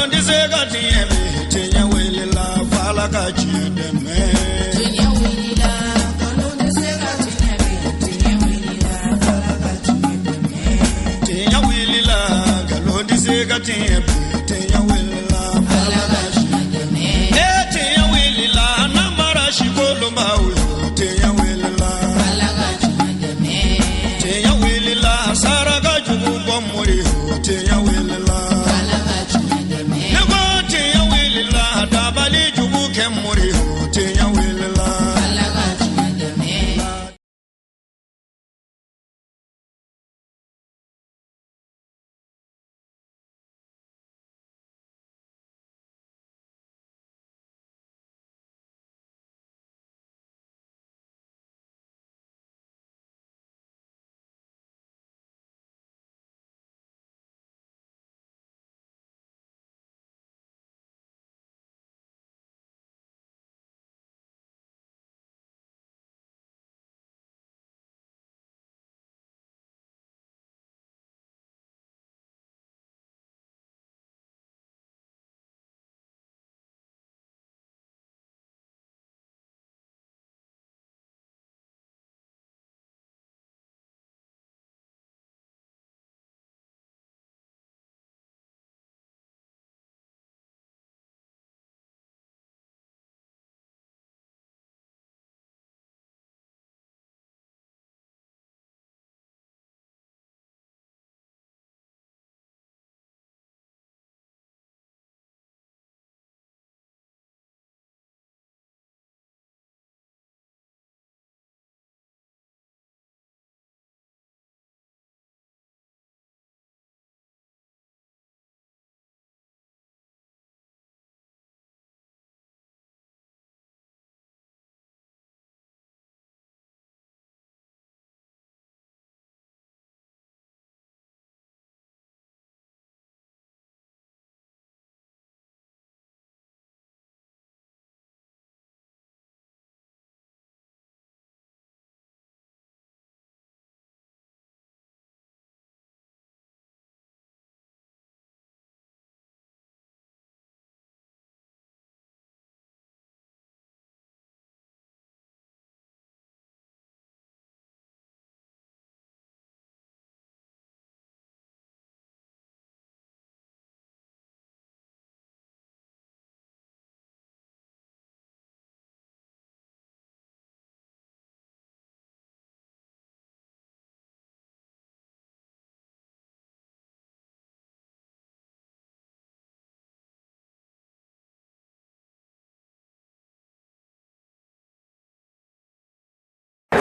Nkalon tɛ se ka tiɲɛ bi, tiɲɛ wulila f'Ala ka tiɲɛ dɛmɛ. Tiɲɛ wulila, nkalon tɛ se ka tiɲɛ bi, tiɲɛ wulila f'Ala ka tiɲɛ dɛmɛ. Tiɲɛ wulila, nkalon tɛ se ka tiɲɛ bi, tiɲɛ wulila f'Ala Ala ka ka tiɲɛ dɛmɛ. Ne tiɲɛ wulila, namara sikolonbaw yo, tiɲɛ wulila. Ala ka tiɲɛ dɛmɛ. Tiɲɛ wulila, saraka jugu bɔ mori yo, tiɲɛ wulila. Ala ka tiɲɛ dɛmɛ. Ne ko tiɲɛ wulila, dabali jugu kɛ mori yo, tiɲɛ wulila. Ala ka tiɲɛ dɛmɛ.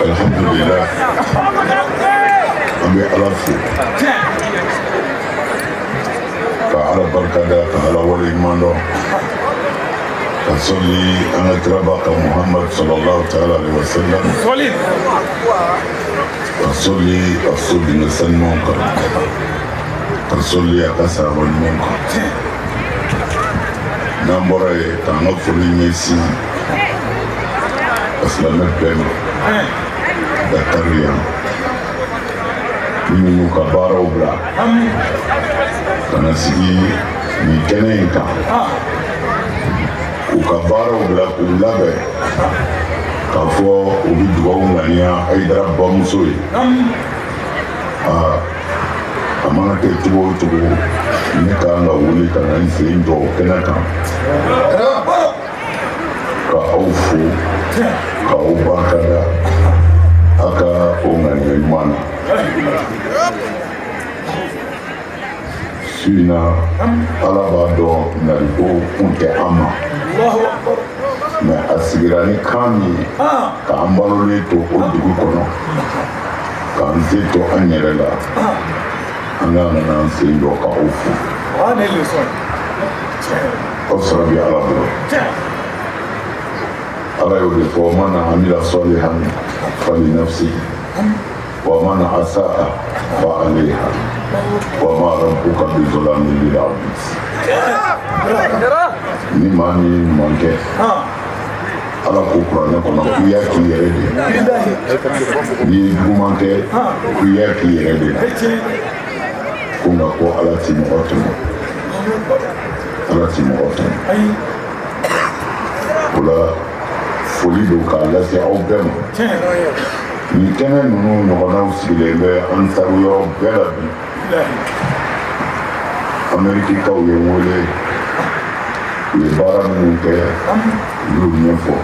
Alhamdulillah, an bɛ Ala fo ka Ala barikada, ka Ala waleɲuman dɔn, ka sɔli an ka kiraba kan Muhammad sallallahu ta'ala alaihi wa sallam, ka sɔli a so denkɛ sanumanw kan, ka sɔli a ka sahaba ɲumanw kan. N'an bɔra yen, k'an ka foli ɲɛsin ka silamɛ bɛɛ ma Dakar yan, minnu y'u ka baaraw bila ka na sigi nin kɛnɛ in kan, k'u ka baaraw bila k'u labɛn k'a fɔ u bɛ dugawu ŋaniya Hayidara bamuso ye. Aa, a mana kɛ cogo o cogo, ne ka kan ka wuli ka na n sen jɔ o kɛnɛ kan ka aw fo, k'aw barikada a ka o ŋaniya ɲuman na. Su in na, Ala b'a dɔn naliko kun tɛ an ma, mɛ a sigira ni kan min ye k'an balolen to o dugu kɔnɔ, k'an se to an yɛrɛ la, an ka kan k'an sen jɔ k'aw fo. Aw sara bɛ Ala bolo. Ala y'o de fɔ: man amila salihan fali nafsihi wa man asaa fa alayha wa ma rabbuka bi zalamin lil abid. Ni maa min ye ɲuman kɛ, Ala ko kuranɛ kɔnɔ k'i y'a k'i yɛrɛ de ye. N'i ye juguman kɛ, k'i y'a k'i yɛrɛ de la. Ko nka ko Ala ti mɔgɔ tɔɲɔ. Ala ti mɔgɔ tɔɲɔ. O la foli don k'a lase aw bɛɛ ma. Nin kɛnɛ ninnu ɲɔgɔnnaw sigilen bɛ ansaru yɔrɔ bɛɛ la bi. Amerikikaw ye n wele, u ye baara minnu kɛ, u y'o ɲɛfɔ.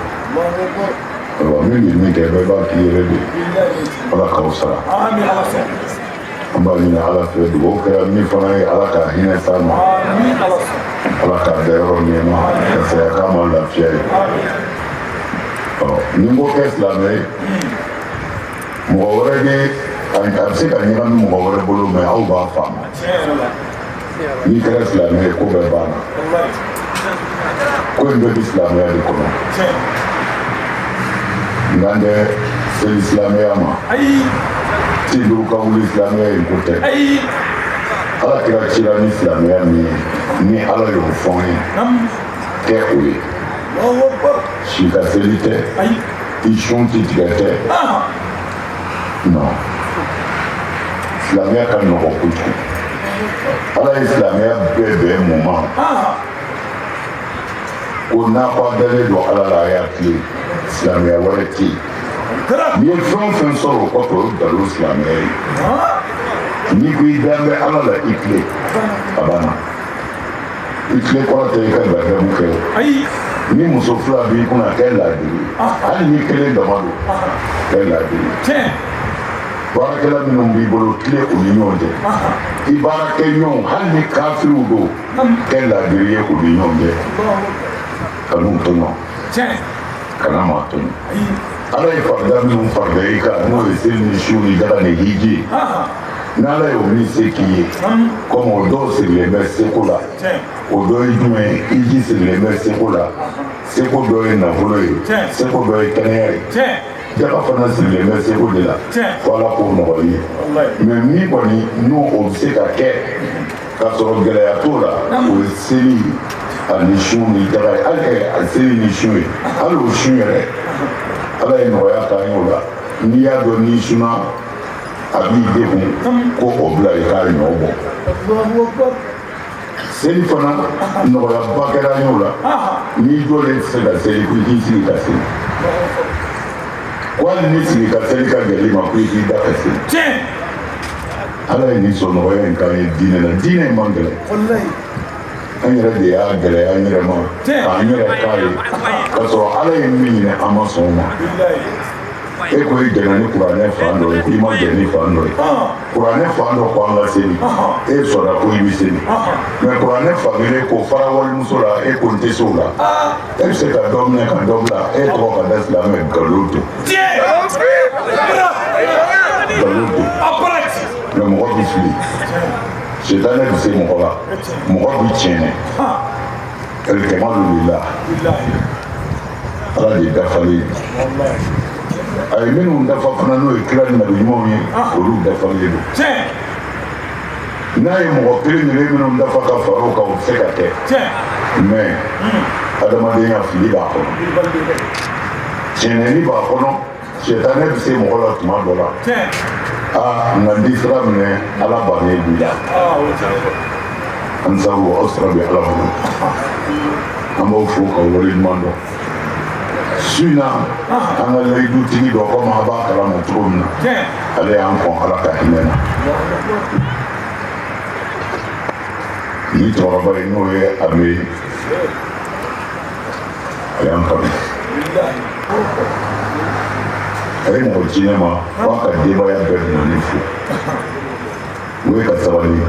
Ayiwa, min bɛ min kɛ, bɛɛ b'a k'i yɛrɛ de. Ala k'aw sara. An b'a ɲini Ala fɛ, dugawu kɛra min fana ye, Ala ka hinɛ s'a ma, Ala k'a dayɔrɔ nɛɛma, ka saya k'a ma lafiya ye. Ɔ ni n ko kɛ silamɛ ye, mɔgɔ wɛrɛ bɛ a bɛ se ka ɲagami mɔgɔ wɛrɛ bolo, mɛ aw b'a faamu. N'i kɛra silamɛ ye, ko bɛɛ banna. Ko in bɛɛ bɛ silamɛya de kɔnɔ. Nka an tɛ seli silamɛya ma ti duuru ka wuli, silamɛya in ko tɛ. Ala kira cira ni silamɛya min ye, ni Ala y'o fɔ an ye, kɛ o ye. Si ka seli tɛ, i sun ti tigɛ tɛ. Non, silamɛya ka nɔgɔ kojugu. Ala ye silamɛya bɛɛ bɛn mun ma? Ko n'a ko a dalen don Ala la, a y'a tilen. Silamɛya wɛrɛ tɛ yen. N'i ye fɛn o fɛn sɔrɔ o kɔfɛ, o ye nkalon silamɛya ye. N'i ko i dan bɛ Ala la, i tilen, a banna. I tilen kɔrɔ tɛ i ka gadamu kɛ o. Ni muso fila b'i kunna, kɛ laadiri ye. Hali ni kelen dama don, kɛ laadiri ye. Baarakɛla minnu b'i bolo, tilen u ni ɲɔgɔn cɛ. I baarakɛ ɲɔgɔn, hali ni kafiriw don, kɛ laadiri ye u ni ɲɔgɔn cɛ. Kan'u tɔɲɔ, kana maa tɔɲɔ. Ala ye farida minnu farida i kan, n'o ye seli ni sun ni jaga ni hiji ye, n'Ala y'o min se k'i ye, komi o dɔw sirilen bɛ seko la. O dɔ ye jumɛn ye? Hiji sirilen bɛ seko la. Seko dɔ ye nafolo ye, seko dɔ ye kɛnɛya ye. Jaga fana sirilen bɛ seko de la, fo Ala k'o nɔgɔya i ye. Mɛ min kɔni n'o o bɛ se ka kɛ k'a sɔrɔ gɛlɛya t'o la, o ye seli ani sun ni jaga ye. Hali a seli ni sun ye, hali o sun yɛrɛ, Ala ye nɔgɔya k'an ye o la. N'i y'a dɔn n'i sunna a b'i degun, ko o bila, i k'a ɲɔ bɔ. Seli fana, nɔgɔyaba kɛra an ye o la. N'i jɔlen tɛ se ka seli, ko i k'i sigi ka seli. Ko hali ni sigi ka seli ka gɛlɛn i ma, ko i k'i da ka seli. Ala ye nin sɔn nɔgɔya in k'an ye diinɛ la. Diinɛ in man gɛlɛn, an yɛrɛ de y'a gɛlɛya an yɛrɛ ma, k'an yɛrɛ k'a ye k'a sɔrɔ Ala ye min ɲini, an ma sɔn o ma. E ko i jɛnna ni kuranɛ fan dɔ ye, k'i ma jɛn ni fan dɔ ye. Kuranɛ fan dɔ ko an ka seli, e sɔnna ko i bɛ seli. Mɛ kuranɛ fan kelen ko fara walimuso la, e ko n tɛ se o la. E bɛ se ka dɔ minɛ ka dɔ bila, e tɔgɔ ka da silamɛ. Nkalon don, nkalon don. Mɛ mɔgɔ bɛ fili, sitanɛ bɛ se mɔgɔ la, mɔgɔ bɛ tiɲɛ. Alhamdulillah, Ala de dafalen ye. A ye minnu dafa fana, n'o ye kira ni nabi ɲumanw ye, olu dafalen don. N'a ye mɔgɔ kelen kelen minnu dafa ka fara o kan, o bɛ se ka kɛ. Mɛ adamadenya, fili b'a kɔnɔ, tiɲɛni b'a kɔnɔ, sitanɛ bɛ se mɔgɔ la tuma dɔ la. Aa, nka n sira minɛ, Ala bannen b'i la. An sago, aw sara bɛ Ala bolo. An b'aw fo ka waleɲuman dɔn. Su in na, an ka layidutigi dɔ, komi a b'a kalama cogo min na, ale y'an kɔn, Ala ka hinɛ na. Ni cɛkɔrɔba in, n'o ye Ame ye, a y'an kanu. A ye mɔgɔ ci ne ma f'a ka denbaya bɛɛ bɛna ne fo. O ye ka sabali,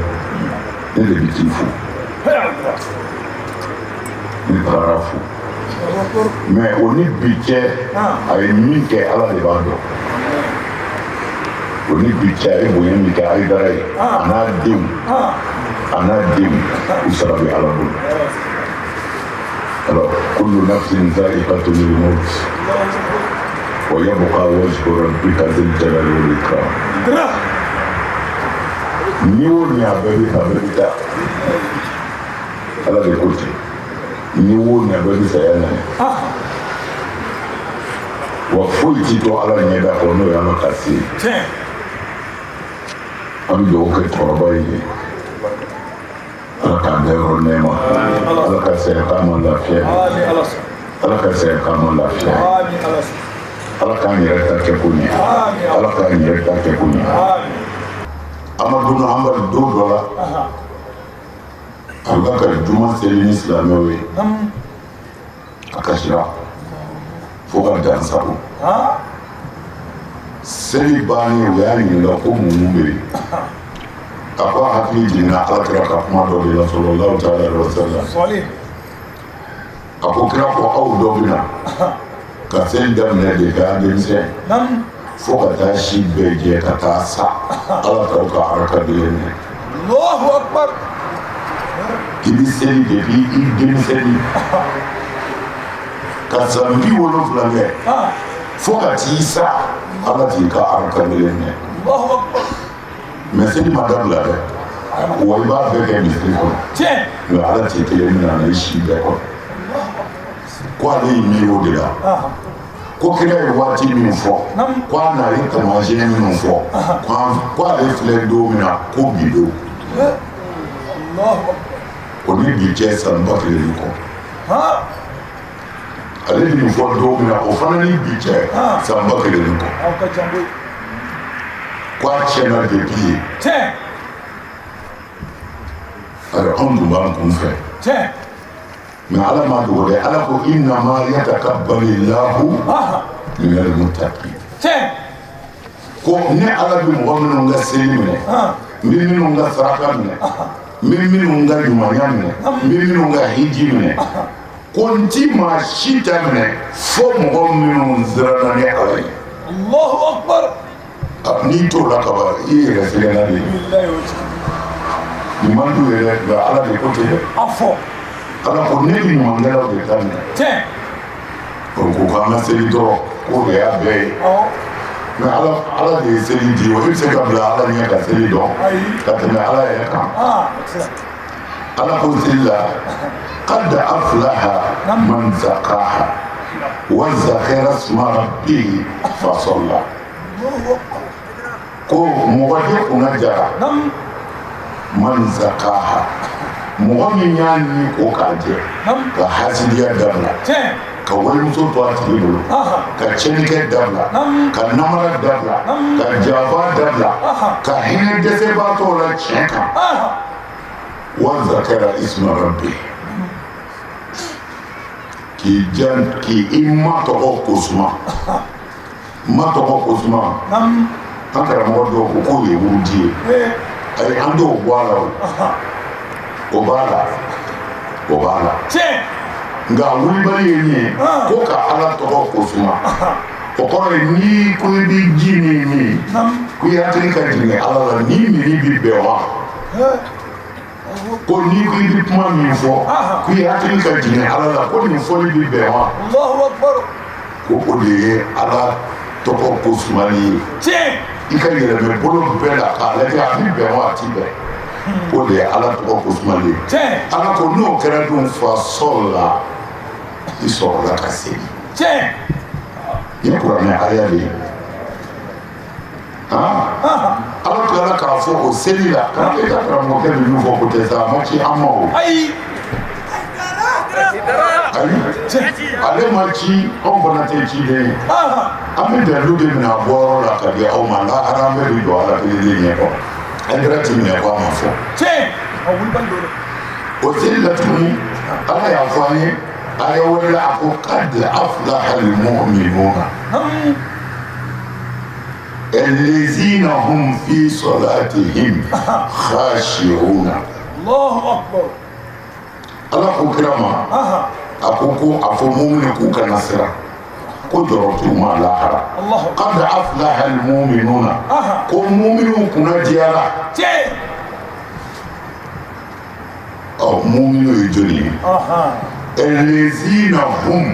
ne de bɛ t'i fo. Ne tagara fo, mɛ o ni bi cɛ, a ye min kɛ, Ala de b'a dɔn. O ni bi cɛ, a ye bonya min kɛ Ayidara ye, a n'a denw, a n'a denw, u sara bɛ Ala bolo. Alors, kullu nafsin za'iqatul maut wa yabqa wajhu rabbika dhul jalali wal ikram. Ni o ni a bɛɛ bɛ, a bɛɛ bɛ taa. Ala de ko ten. Ni wo ni a bɛɛ bɛ saya na ye. Wa foyi ti to Ala ɲɛda kɔ, n'o ye Ala ka se ye. An bɛ dugawu kɛ cɛkɔrɔba in ye. Ala k'an dayɔrɔ nɛɛma. Ala ka saya k'an ma lafiya ye. Ala ka saya k'an ma lafiya ye. Ala k'an yɛrɛ ta kɛ ko ɲɛ. Ala k'an yɛrɛ ta kɛ ko ɲɛ. Amadu bin Hanbali, don dɔ la, a bɛ ka juma seli ni silamɛw ye, a kasira fo ka dan sago. Seli bannen, u y'a ɲininka ko mun bɛ yen. A ko a hakili jiginna Ala kira ka kuma dɔ de la, sallallahu taala alaihi wa sallam. A ko kira ko aw dɔ bɛ na ka seli daminɛ de k'a denmisɛn fo ka taa si bɛɛ jɛ ka taa sa, Ala t'aw ka araka kelen minɛ. Allahu akbar. I bɛ seli depuis i denmisɛnnin ka san 70 kɛ fo ka t'i sa, Ala t'i ka araka kelen minɛ. Allahu akbar. Mais seli ma dabila dɛ, wa i b'a bɛɛ kɛ misiri kɔnɔ, nka Ala t'i kelen minɛ a la i si bɛɛ kɔnɔ. Ko ale y'i miiri o de la, ko kira ye waati min fɔ, ko a na ye taamasiyɛn minnu fɔ, ko ale filɛ don min na, ko bi don o ni bi cɛ san 1000 ni kɔ. Ale bɛ nin fɔ don min na, o fana ni bi cɛ san 1000 ni kɔ. Ko a tiɲɛna depuis yen. Ayiwa, anw dun b'an kun fɛ, mais Ala ma dogo dɛ. Ala ko innama yatakabbalu lahu minal muttaqin. Ko ne Ala bɛ mɔgɔ minnu ka seli minɛ, n bɛ minnu ka saraka minɛ, n bɛ minnu ka ɲumanya minɛ, n bɛ minnu ka hiji minɛ, ko n ti maa si ta minɛ fo mɔgɔ minnu siranna ne Ala ye. Allahu akbar. N'i t'o la kaban, i yɛrɛ sɛgɛnna de ye. Nin man d'u ye dɛ, nka Ala de ko ten dɛ. A fɔ. Ala ko ne bɛ ɲumankɛlaw de ta minɛ. O ko k'an ka seli dɔrɔn, k'o de y'a bɛɛ ye. Mais Ala de ye seli di, o e bɛ se ka bila Ala ɲɛ ka seli dɔn ka tɛmɛ Ala yɛrɛ kan? Ala ko seli la qad aflaha man zakaha wa zakara sma rabbihi fa salla. Ko mɔgɔ de kunna jara man zakaha, mɔgɔ min y'a ni ko k'a jɛ, ka hasidiya dabila, ka walimuso to a tigi bolo, ka tiɲɛnikɛ dabila, ka namara dabila, ka janfa dabila, ka hinɛ dɛsɛbaatɔw la tiɲɛ kan, wa zakara isma rabbi, k'i jan k'i i ma tɔgɔ ko suma, ma tɔgɔ ko suma. An karamɔgɔ dɔw ko k'o ye wurudi ye. Ayi, an t'o bɔ a la, o o b'a la, o b'a la. Nka wulibali ye min ye, ko ka Ala tɔgɔ ko suma, o kɔrɔ ye n'i ko i bɛ ji min min, ko i hakili ka jigin Ala la, ni minni bɛ bɛn wa? Ko n'i ko i bɛ kuma min fɔ, ko i hakili ka jigin Ala la, ko nin fɔli bɛ bɛn wa? Ko o de ye Ala tɔgɔ ko sumali ye. I ka yɛlɛmɛ bolo bɛɛ la k'a lajɛ, a bɛ bɛn wa, a ti bɛn? O de ye Ala tɔgɔ ko sumali ye. Ala ko n'o kɛra dun, fa sɔla, i sɔrɔla ka seli. Nin ye kuranɛ aya de ye. Ala tilala k'a fɔ o seli la, kana e ka karamɔgɔkɛ bɛ min fɔ ko tɛ sa, a ma ci an ma o. Ayi. Ayi, ale ma ci, anw fana tɛ ciden ye. An bɛ dalilu de minɛ a bɔyɔrɔ la ka di aw ma, lahara an bɛɛ bɛ jɔ Ala kelen de ɲɛ kɔrɔ. An ti minɛ ko a ma fɔ. O seli la tuguni, Ala y'a fɔ an ye aya wɛrɛ la, a ko qad aflaha al-mu'minuna allazina hum fi salatihim khashi'una. Allahu akbar. Ala ko kira ma, a ko ko a fɔ mumini k'u kana siran, ko jɔrɔ t'u ma lahara. Qad aflaha almu'minuna, ko muminiw kunna diyara. Ɔ, muminiw ye jɔni ye? Allazina hum,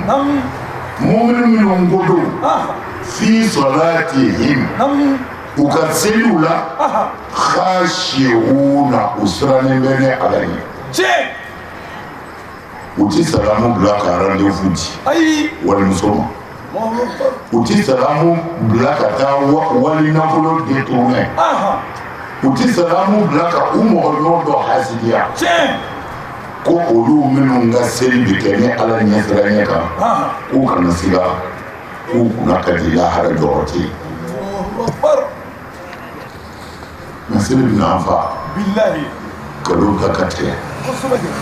mumini minnu ko don, fi salatihim, u ka seliw la, khashi'una, u sirannen bɛ ne Ala ɲɛ. U ti salamu bila ka rendez-vous di walimuso ma, u ti salamu bila ka taa wali nafolo détourner. U ti salamu bila ka u mɔgɔ ɲɔgɔn dɔ hasidiya ko olu minnu ka seli bi kɛ ni Ala ɲɛsiranɲɛ kan, k'u kana siga, k'u kunna ka di, lahara jɔyɔrɔ tɛ yen. Nka seli bɛna an fa nkalon ka ka tigɛ,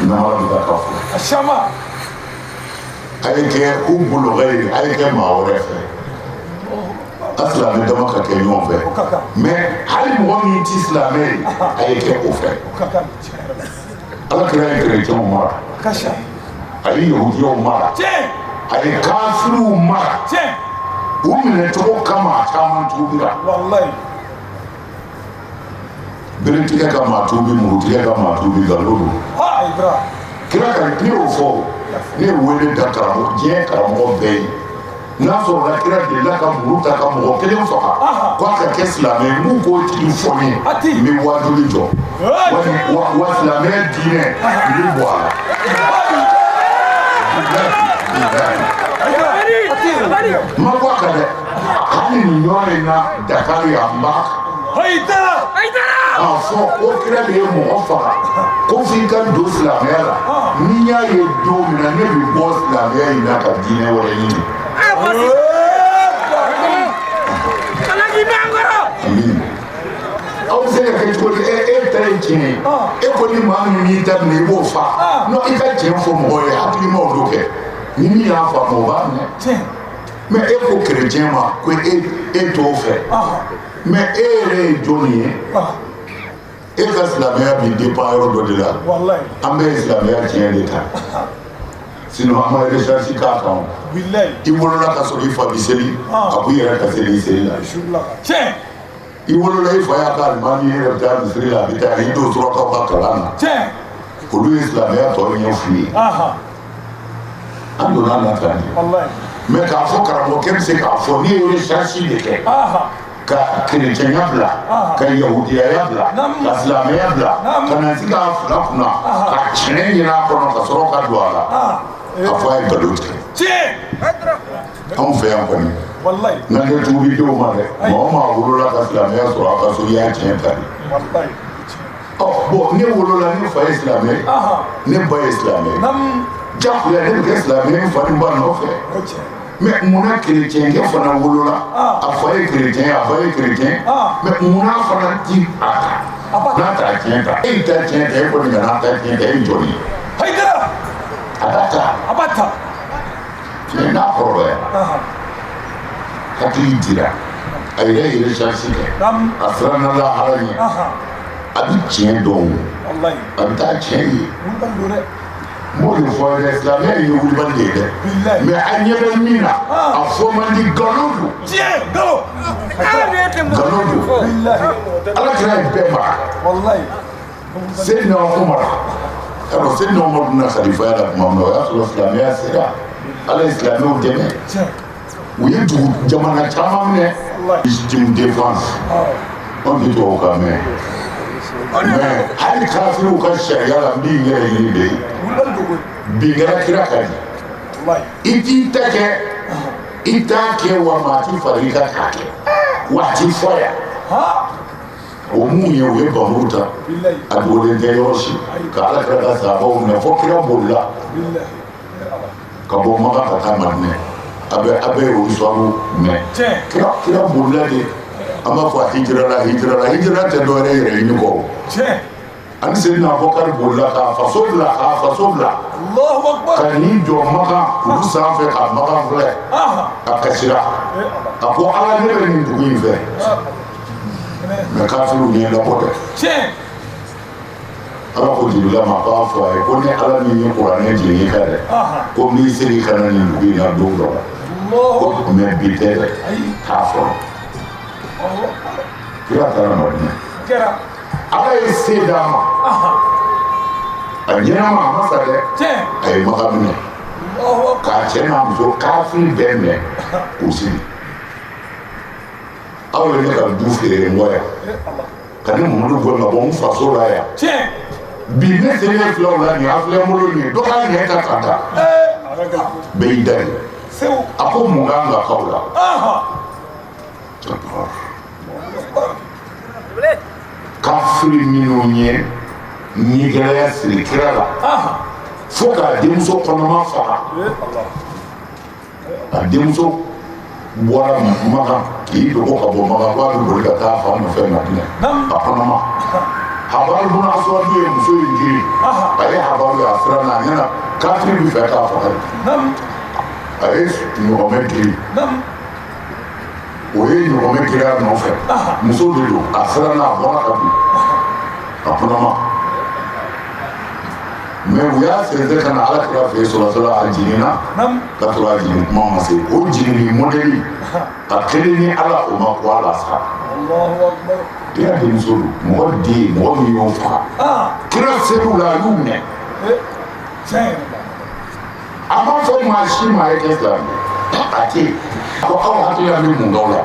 namara bɛ ka fɔ. A ye kɛ hubbul ghayri, a ye kɛ maa wɛrɛ fɛ, a silamɛ dama ka kɛ ɲɔgɔn fɛ, mais hali mɔgɔ min tɛ silamɛ ye, a ye kɛ o fɛ. Ala kira ye kerecɛnw mara, a ye yahudiyaw mara, a ye kafiriw mara. U minɛcogo kama, a caman tuubira. Beretigɛ ka maa tuubi, murutigɛ ka maa tuubi, nkalon don. Kira ka ne y'o fɔ, ne ye wele da karamɔgɔ, diɲɛ karamɔgɔ bɛɛ ye. N'a sɔrɔla kira delila ka muru ta ka mɔgɔ kelen faga ko a ka kɛ silamɛ ye, n k'u k'o tigi fɔ n ye, n bɛ waajuli jɔ wa silamɛya diinɛ n bɛ bɔ a la. N ma bɔ a kan dɛ, hali nin yɔrɔ in na Dakar yan, n b'a kan k'a fɔ ko kira de ye mɔgɔ faga ko f'i ka don silamɛya la. Ni n y'a ye don min na, ne bɛ bɔ silamɛya in na ka diinɛ wɛrɛ ɲini. Aw bɛ se ka kɛ cogo di? E ta ye tiɲɛ ye, e ko ni maa min y'i ta minɛ, i b'o fa. Non, i ka tiɲɛ fɔ mɔgɔw ye, hakilimaw don kɛ, ni min y'a faamu, o b'a minɛ. Mais e ko kerecɛn ma ko e t'o fɛ, mais e yɛrɛ ye jɔnni ye? E ka silamɛya bi dépend yɔrɔ dɔ de la. An bɛɛ ye silamɛya tiɲɛ de ta, sinon an ma recherche k'a kan. I wolola ka sɔrɔ i fa bi seli, a ko i yɛrɛ ka seli i seli la. I wolola, i fa y'a ka alimami, i yɛrɛ bɛ taa misiri la, a bɛ taa i don surakaw ka kalan na. Olu ye silamɛya tɔ ɲɛ f'u ye, an donna na tan de. Mais k'a fɔ karamɔgɔkɛ bɛ se k'a fɔ ne ye recherche de kɛ ka kerecɛnya bila, ka yahudiyaya bila, ka silamɛya bila, ka na sigi a fila kunna ka tiɲɛ ɲini a kɔnɔ ka sɔrɔ ka don a la, a fɔ a ye nkalon tigɛ. Anw fɛ yan kɔni, n'an tɛ tuubi denw ma dɛ. Maa o maa wolola ka silamɛya sɔrɔ a ka so, i y'a tiɲɛ ta de. Ɔ bon, ne wolola, ne fa ye silamɛ, ne ba ye silamɛ, jagoya ne bɛ kɛ silamɛ n fa ni ba nɔfɛ. Mais munna kerecɛnkɛ fana wolola, a fa ye kerecɛn, a ba ye kerecɛn, mais munna fana ti a ta n'a t'a tiɲɛ ta? E y'i ta tiɲɛ ta, e kɔni kana ta tiɲɛ ta, e ye jɔn ye? A b'a ta, a b'a ta. Mais n'a kɔrɔbayara, hakili dira, a yɛrɛ ye recherche kɛ, a siranna lahara ɲɛ, a bɛ tiɲɛ dɔn, o a bɛ taa tiɲɛ ye. N b'o de fɔ dɛ, silamɛya ye wulibali de ye dɛ. Mais a ɲɛ bɛ min na, a fɔ man di, nkalon don, nkalon don. Ala kira ye bɛɛ mara. Seydina Umar, yarɔ, Seydina Umar bɛna kalifaya la tuma min na, o y'a sɔrɔ silamɛya sera, Ala ye silamɛw dɛmɛ, u ye dugu jamana caman minɛ. Légitime défense, anw tɛ tubabukan mɛn, mais hali kafiriw ka sariya la, n b'i yɛrɛ ɲini de ye. Bin kɛra kira kan di, i t'i ta kɛ, i t'a kɛ wa maa ti fara i kan k'a kɛ, wa a ti fɔ yan. O mun ye, u ye bamuru ta, a dogolen tɛ yɔrɔ si, ka Ala kira ka sahabaw minɛ fo kira bolila ka bɔ Maka ka taa Madinɛ. A bɛ o histoire mɛn. Kira bolila de, an b'a fɔ a hijirala, hijirala, hijira tɛ dɔwɛrɛ yɛrɛ ɲini kɔ. Ani Seydina Abubakar bolila k'a faso bila, k'a faso bila ka n'i jɔ Makan kulu sanfɛ ka Makan filɛ, a kasira, a ko Ala, ne bɛ nin dugu in fɛ, mais kafiriw ɲɛ labɔ dɛ. Ala ko Jibila ma k'a fɔ a ye ko ni Ala min ye kuranɛ jigin i kan dɛ, ko n b'i segin ka na nin dugu in na don dɔ la, ko mais bi tɛ dɛ, k'a fɔlɔ. Kira taara Madinɛ, Ala ye se d'a ma, a ɲɛnama, a ma sa dɛ. A ye Maka minɛ k'a cɛ n'a muso kafiri bɛɛ minɛ k'u sigi. Aw ye ne ka du feere n kɔ yan, ka ne Mamadu gɛn ka bɔ n faso la yan. Bi ne selen filaw la nin, a filɛ n bolo nin ye, dɔ k'a ɲɛ ta ka da bɛɛ y'i da ye. A ko mun kan ka k'aw la? K'a Kafiri minnu ye nigɛlɛya siri kira la fo k'a denmuso kɔnɔma faga, a denmuso bɔra Makan k'i dogo ka bɔ Makan k'a bɛ boli ka taa fa nɔfɛ Madinɛ, a kɔnɔma. Habaru bun Aswad ye muso in giri, a ye Habaru ye, a siranna, a ɲɛna kafiri bɛ fɛ k'a faga, a ye ɲɔgɔmɛ giri, o ye ɲɔgɔmɛ giri a nɔfɛ. Muso de don, a siranna, a bɔra ka bin, a kɔnɔma. Mais u y'a sɛnsɛn ka na ala kira fɛ yen sɔrɔ a jiginna ka sɔrɔ a jigin kuma ma se. O jiginni mɔdɛli a kelen ni ala o ma ko ala sa. Kira denmuso don, mɔgɔ den, mɔgɔ min y'o faga, kira ser'u la, a y'u minɛ. A m'a fɔ maa si ma ye kɛ silamɛ, a tɛ yen. A ko aw hakili la bɛ mun k'aw la?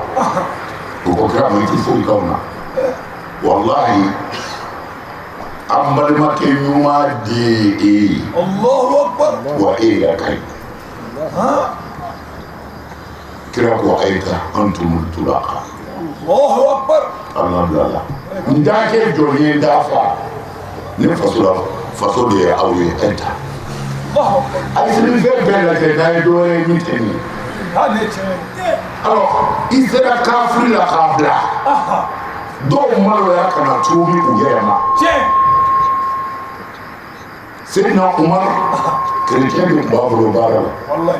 O ko kira ma, i tɛ foyi k'aw na. Walahi, an balimakɛ ɲuman de ye e ye. Wa e yɛrɛ ka ɲi. Kira ko a ye taa, antumul tulaqa. Ala bilala n t'a kɛ jɔn ye, n t'a fa ne faso la, faso de ye aw ye, a ye taa. A ye selifɛn bɛɛ lajɛ n'a ye dɔ wɛrɛ ye min tɛ nin ye. Alors i sera kafiri la k'a bila dɔw maloya ka na tuubi u yɛrɛ ma. Seydina Umar, chrétien de tun b'a bolo baara la,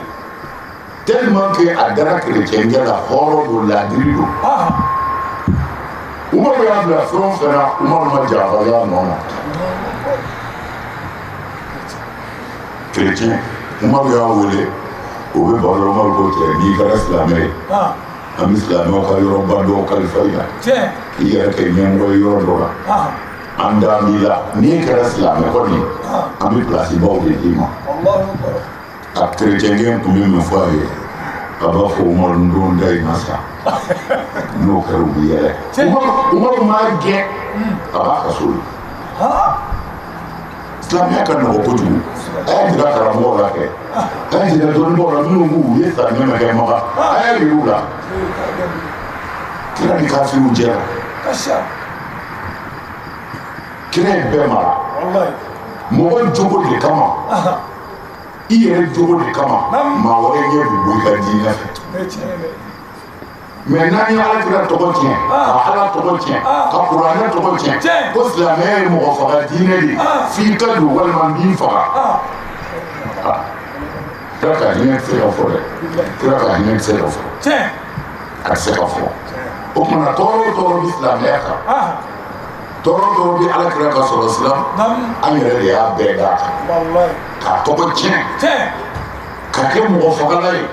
tellement que a dara chrétien la, hɔrɔn don, laadiri don. Umaru y'a bila fɛn o fɛn na, Umaru ma janfa a nɔ na. Chrétien, Umaru y'a wele, o bɛ baro la. Umaru ko cɛ, n'i kɛra silamɛ ye, an bɛ silamɛw ka yɔrɔba dɔw kalifa i la, k'i yɛrɛ kɛ ɲɛmɔgɔ ye yɔrɔ dɔ la, an da b'i la. N'i kɛra silamɛ kɔni, an bɛ pilasibaw de d'i ma. A kerecɛnkɛ tun bɛ min fɔ a ye, a b'a fɔ Umaru, n don da in ma sa, n'o kɛra u bɛ yɛlɛ. Umaru m'a gɛn, a b'a ka so ye. Silamɛya ka nɔgɔ kojugu. A y'a jira karamɔgɔw la kɛ, a y'a jira dɔnnibaaw la minnu k'u ye silamɛ ma kɛ Makan, a y'a yir'u la. Kira ni kafiriw jɛra, kira ye bɛɛ mara mɔgɔ jogo de kama, i yɛrɛ jogo de kama, maa wɛrɛ ɲɛ bɛ bɔ i ka diinɛ fɛ. Mais n'an ye ala kira tɔgɔ tiɲɛ, ka ala tɔgɔ tiɲɛ, ka kuranɛ tɔgɔ tiɲɛ, ko silamɛya ye mɔgɔ faga diinɛ de, f'i ka don walima n b'i faga, kira ka hinɛ tɛ se ka fɔ dɛ, kira ka hinɛ tɛ se ka fɔ, a tɛ se ka fɔ. O tuma na, tɔɔrɔ o tɔɔrɔ bɛ silamɛya kan, tɔɔrɔ o tɔɔrɔ bɛ ala kira ka sɔrɔ silam, an yɛrɛ de y'a bɛɛ d'a kan k'a tɔgɔ tiɲɛ, ka kɛ mɔgɔ fagala ye,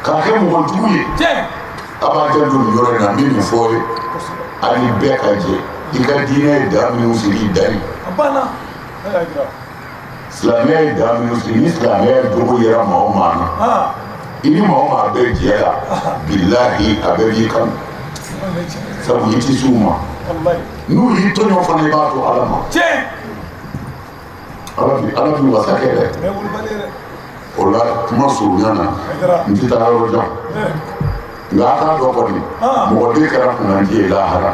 k'a kɛ mɔgɔ jugu ye. A b'a janto nin yɔrɔ in na, n bɛ nin fɔ ye, a ni bɛɛ ka jɛ. I ka diinɛ ye dan minnu sigi, i dan ye. Silamɛya ye dan minnu sigi, ni silamɛya jogo yera maa o maa na, i ni maa o maa bɛ jɛ la, bilahi, a bɛɛ b'i kanu, sabu i tɛ s'u ma. N'u y'i tɔɲɔ fana, i b'a to ala ma. Ala bi, ala bi wasa kɛ dɛ. O la, kuma surunya na, n tɛ taa yɔrɔ jan, nka a k'a dɔn kɔni, mɔgɔ den kɛra kunnandi ye lahara.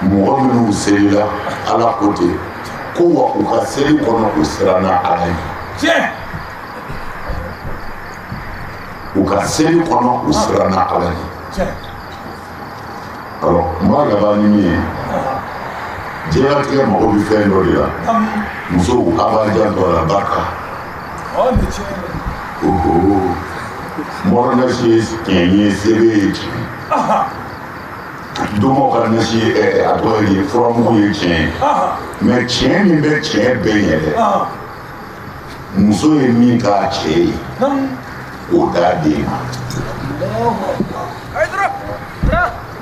Mɔgɔ minnu selila, ala ko ten ko wa u ka seli kɔnɔ, u siranna ala ye. U ka seli kɔnɔ, u siranna ala ye. Alors n b'a laban ni min ye, diɲɛlatigɛ mago bɛ fɛn dɔ de la. Musow, a b'a janto a la, barika. Oho, mɔrɔnasi ye tiɲɛ ye, sebe ye tiɲɛ ye, donbaw ka nasi ye, a tɔgɔ ye di, furamugu ye tiɲɛ ye. Mais tiɲɛ min bɛ tiɲɛ bɛɛ ɲɛ dɛ, muso ye min k'a cɛ ye, k'o d'a den ma,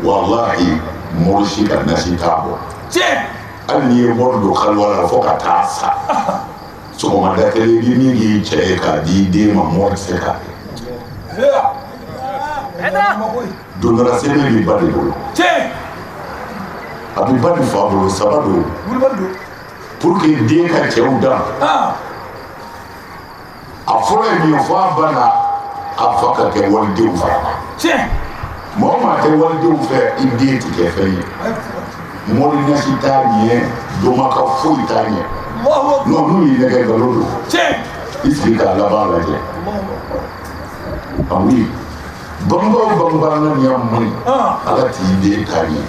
walahi, mori si ka nasi t'a bɔ. Hali n'i ye mori don kaliwa la fo ka taa sa, sɔgɔmada kelen i bɛ min k'i cɛ ye k'a di i den ma, mori tɛ se k'a kɛ. Don dɔ la, sɛbɛn b'i ba de bolo, a bɛ ba ni fa bolo, saba don pour que den ka cɛw dan. A fɔlɔ ye min ye, fo a ba n'a a fa ka kɛ walidenw fɛ. Mɔgɔ maa tɛ walidenw fɛ, i den tɛ kɛ fɛn ye. Mori ɲɛsi t'a ɲɛ, domaka foyi t'a ɲɛ. Non, n'u y'i nɛgɛ, nkalon don. I sigi k'a laban lajɛ. Ah oui, banba o banba ŋaniya man ɲi, Ala t'i den t'a ɲɛ.